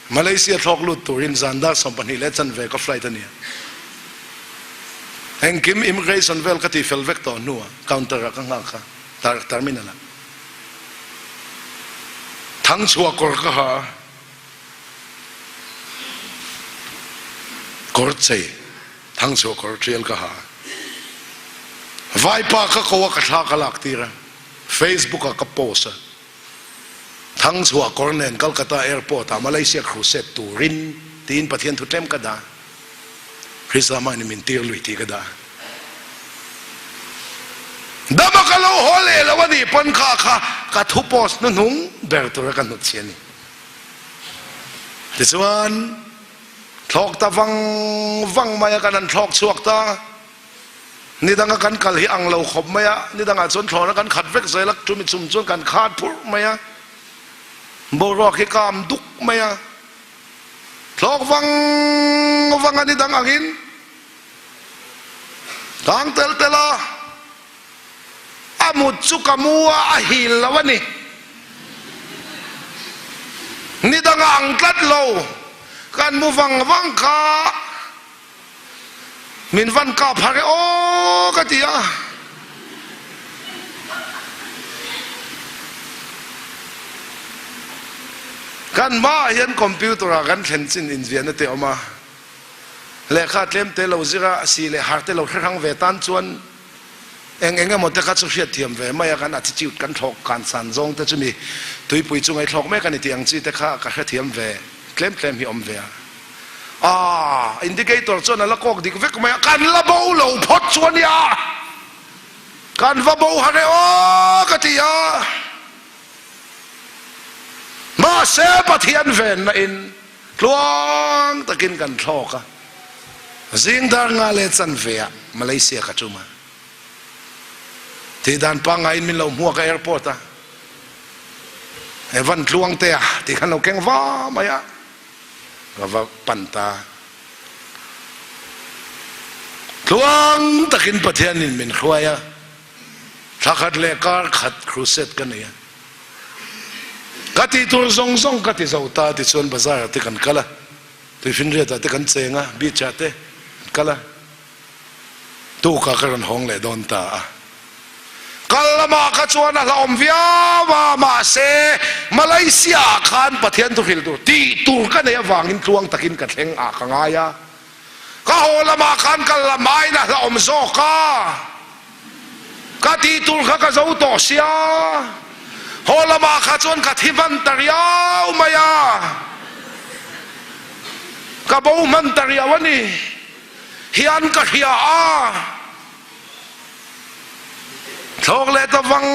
Malaysia thlawk lut turin zan dar 12 leh chanve ka flight a nia. Engkim immigration vel ka ti fel vek tawh hnuah counter ah ka nghak a, terminal ah. Thangchhuah kawr ka ha a, kawr chei thangchhuah kawr tial ka ha a. Vaipa ka ko a ka thla ka lak tir a, Facebook ah ka post a. Thangchhuah kawr nen Calcutta Airport ah Malaysia crusade turin tiin Pathian thu tlem ka dah. Krista mahni min tir lui tih ka dah. Dama ka lo haw leh lo a nih pawn kha kha ka thu post hnuhnung ber tura ka hnutchhi a ni. Tichuan thlawk ta vang vang mai a kan han thlawk chhuak ta. Ni danga kan kal hi ang lo khawp mai a, ni dangah chuan thlawhna kan khat vek zel a, chumi chum chuan kan khat phurh mai a, boruak hi kam duk mai a, thlawk vang vang a ni dang angin tang tel tel a, a mut chu ka mu a, a hil lo a ni. Ni danga ang tlat lo, kan mu vang vang kha. Min van kap har e aw ka ti a. Kan hmaah hian computer ah kan thlen chin inziahna te a awm a. Lehkha tlem te lo zir a, si leh har te lo hre hrang ve tan chuan eng eng emaw te kha chu hriatthiam ve mai a, kan attitude kan thlawk kan san zawng te chu mi tuipui chunga i thlawk mek a ni tih ang chi te kha ka hrethiam ve tlem tlem hi awm ve a. Ah, indicator chuan a la kawk dik vek mai a, kan la bo lo phawt chu a nia, kan va bo har e aw ka ti a, mahse Pathian venna in tluang takin kan thlawk a, zing dar nga leh chanve ah Malaysia ka tum a, tih dan pangaiin min lo hmuak a airport a, Evan Tluangtea tih khan lo keng va mai a. Ka va pan ta. Tluang takin Pathianin min hruai a, thla khat leh kar khat crusade ka nei a. Ka tih tur zawng zawng ka ti zo ta tichuan bazar ah te kan kal a, tuifinriat ah te kan cheng a, beach ah te kan kal a. Tukah ka rawn hawng leh dawn ta a. Kal lamah kha chuan a hlauhawm viau a, mahse Malaysia ah khan Pathian thuhrilh tur tih tur ka neih avangin tluang takin ka thleng ah ka ngai a. Ka haw lamah khan kal lam aiin a hlauhawm zawk a. Ka tih tur kha ka zo tawh sia. Haw lamah kha chuan ka thi hman ta riau mai a. Ka bo hman ta riau a ni. Hian ka hria a. Thlawk leh ta vang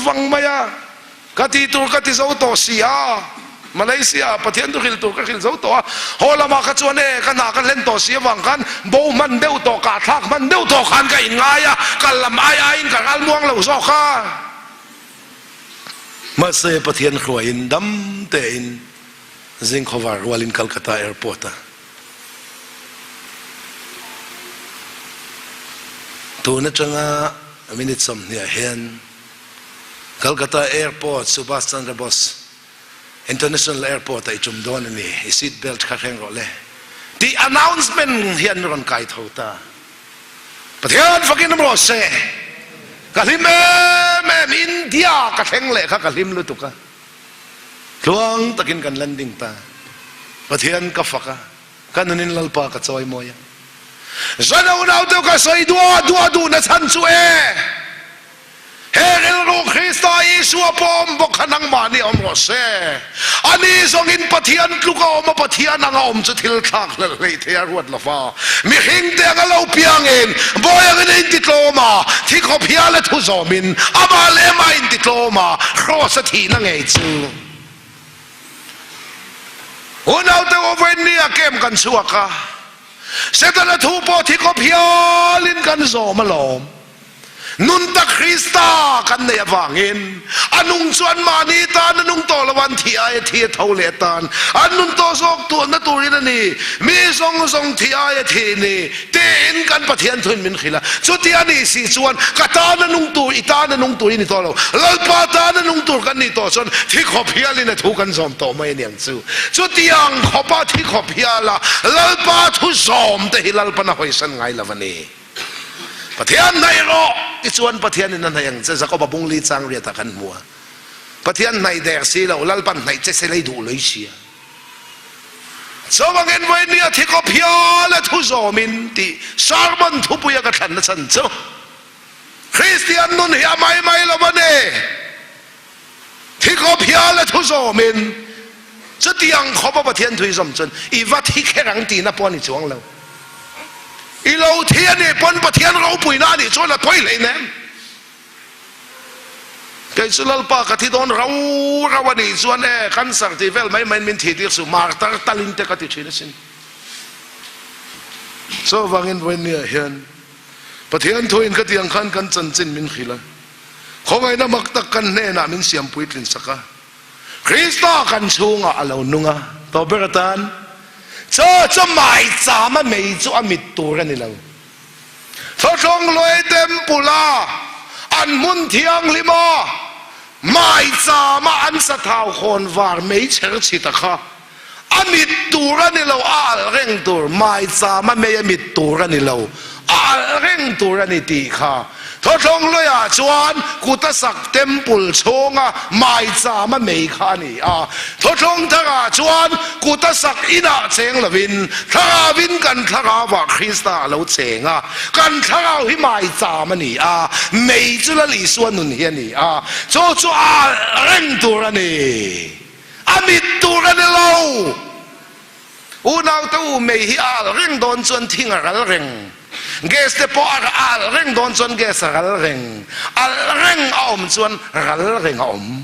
vang mai a. Ka tih tur ka ti zo tawh si a. Malaysia ah Pathian thu hrilh tur ka hrilh zo tawh a. Haw lamah kha chuan e ka hna ka hlen tawh si avang khan bo hman deuh tawh, kah thlak hman deuh tawh khan ka inngai a, kal lam ai aiin ka ral muang lo zawk a. Mahse Pathian hruaiin dam tein zingkhawvar rualin Calcutta Airport a tun atanga minute 20 ah hian Calcutta Airport Subhas Chandra Bose International Airport ah i tum dawn a ni, i seat belt kha hreng rawh le tih announcement hian mi rawn kai tho ta. Pathian fakin awm rawh se. Ka hlim em em, India ka thleng leh kha ka hlim lutuk a. Tluang takin kan landing ta. Pathian ka fak a, ka nunin Lalpa ka chawi mawi a. Zan a unaute ka sawi dua dua duhna chhan chu e. He rilru Krista Isua pawh awm bawk kha nangmahni awm rawh se. Ani zawngin Pathian tluk a awm a, Pathian anga awm chu thil thlak hlelh hleih thei a ruat lo va. Mihringte anga lo piangin, bawi angin a intitlawm a, thi khawp hial a thu zawmin, amah leh amah a intitlawm a, kraws a thihna ngei chu. Unaute Ovain-ni a kem kan chhuak a, Setana thu pawh thi khawp hialin kan zawm alawm. Nun tak Krista kan neih avangin a nung chu anmahni tan a nung tawh lo, an thi aia thi a tho leh atan an nun tawh zawk tuahna turin a ni. Mi zawng zawng thi aia thi ni tiin kan Pathian thuin min hrilh a. Chuti a nih si chuan ka tan a nung tur, i tan a nung tur i ni tawh lo. Lalpa tan a nung tur kan nih tawh chuan thi khawp hialin a thu kan zawm tawh mai a ni ang chu. Chutiang khawpa thi khawp hiala Lalpa thu zawm te hi Lalpan a hawisan ngai lo a ni. Pathian hnaih rawh tichuan Pathianin a hnaih ang che, Jakoba bung li chang riatah kan hmu a. Pathian hnaih der si lo, Lalpan hnaih che se lei duh lei si a. Chuvangin vawinia thi khawp hial a thu zawmin tih sermon thupuia ka thlanna chhan chu Kristian nun hi a mai mai lo a ni. Thi khawp hial a thu zawmin chutiang khawp a Pathian thui zawm chuan i va thi kher ang tihna pawh a ni chuang lo. I lo thi a nih pawn Pathian ropuina a nih chuan a pawi hleinem. Kei chu Lalpa ka thi dawn rau rau a nih chuan e cancer tih vel mai maiin min thih tir suh martar talin te ka ti thin asin. Chuvangin vawinia hian Pathian thuin ka tiang khan kan chanchin min hrilh a. Khawngaihna mak tak kan hnenah min siam puitlin sak a, Krista kan chhungah a lo nung a, tawh ber atan chaw chu maicham a mei chu a mit tur a ni lo. Thawthlawng Luai Temple a an hmun thianghlim a maicham a an sathau khawn var mei chher chhit a kha a mit tur a ni lo, a alh reng tur, maicham a mei a mit tur a ni lo, a alh reng tur a ni tih kha Thawthlawng Luiah chuan kut a sak temple chhunga maicham a mei kha a ni a, Thawthlawng Tharah chuan kut a sak inah cheng lovin Thlarauvin kan Thlarauvah Krista a lo cheng a, kan Thlarau hi maicham a ni a, mei chu Lal Isua nun hi a ni a, chu chu a alh reng tur a ni. A mit tur a ni lo. Unaute u mei hi a alh reng dawn chuan thing a ral reng. Gas te pawh a alh reng dawn chuan gas a ral reng. Alh reng a awm chuan ral reng a awm.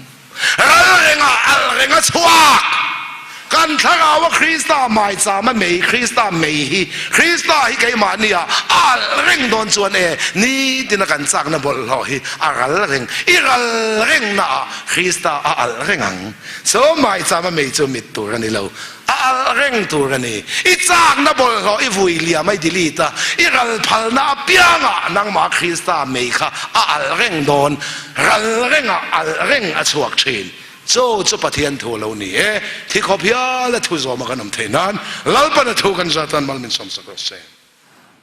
Ral rengah alh reng a chhuak. Kan thlarau a Krista maicham a mei, Krista mei hi, Krista hi keimahni ah a alh reng dawn chuan e, nitin a kan chakna bawlhhlawh hi a ral reng. I ral rengna ah Krista a alh reng ang. Chaw maicham a mei chu mit tur a ni lo, a alh reng tur a ni. I chakna bawlhhlawh i vui liam a, i delete a, i ral phalna apiangah nangmah Krista mei kha a alh reng dawn, ral rengah alh reng a chhuak thin. Chaw chu Pathian thu a lo ni e, thi khawp hial a thu zawma kan awm theih nan Lalpan a thu kan zatan mal min sawmsak rawh se.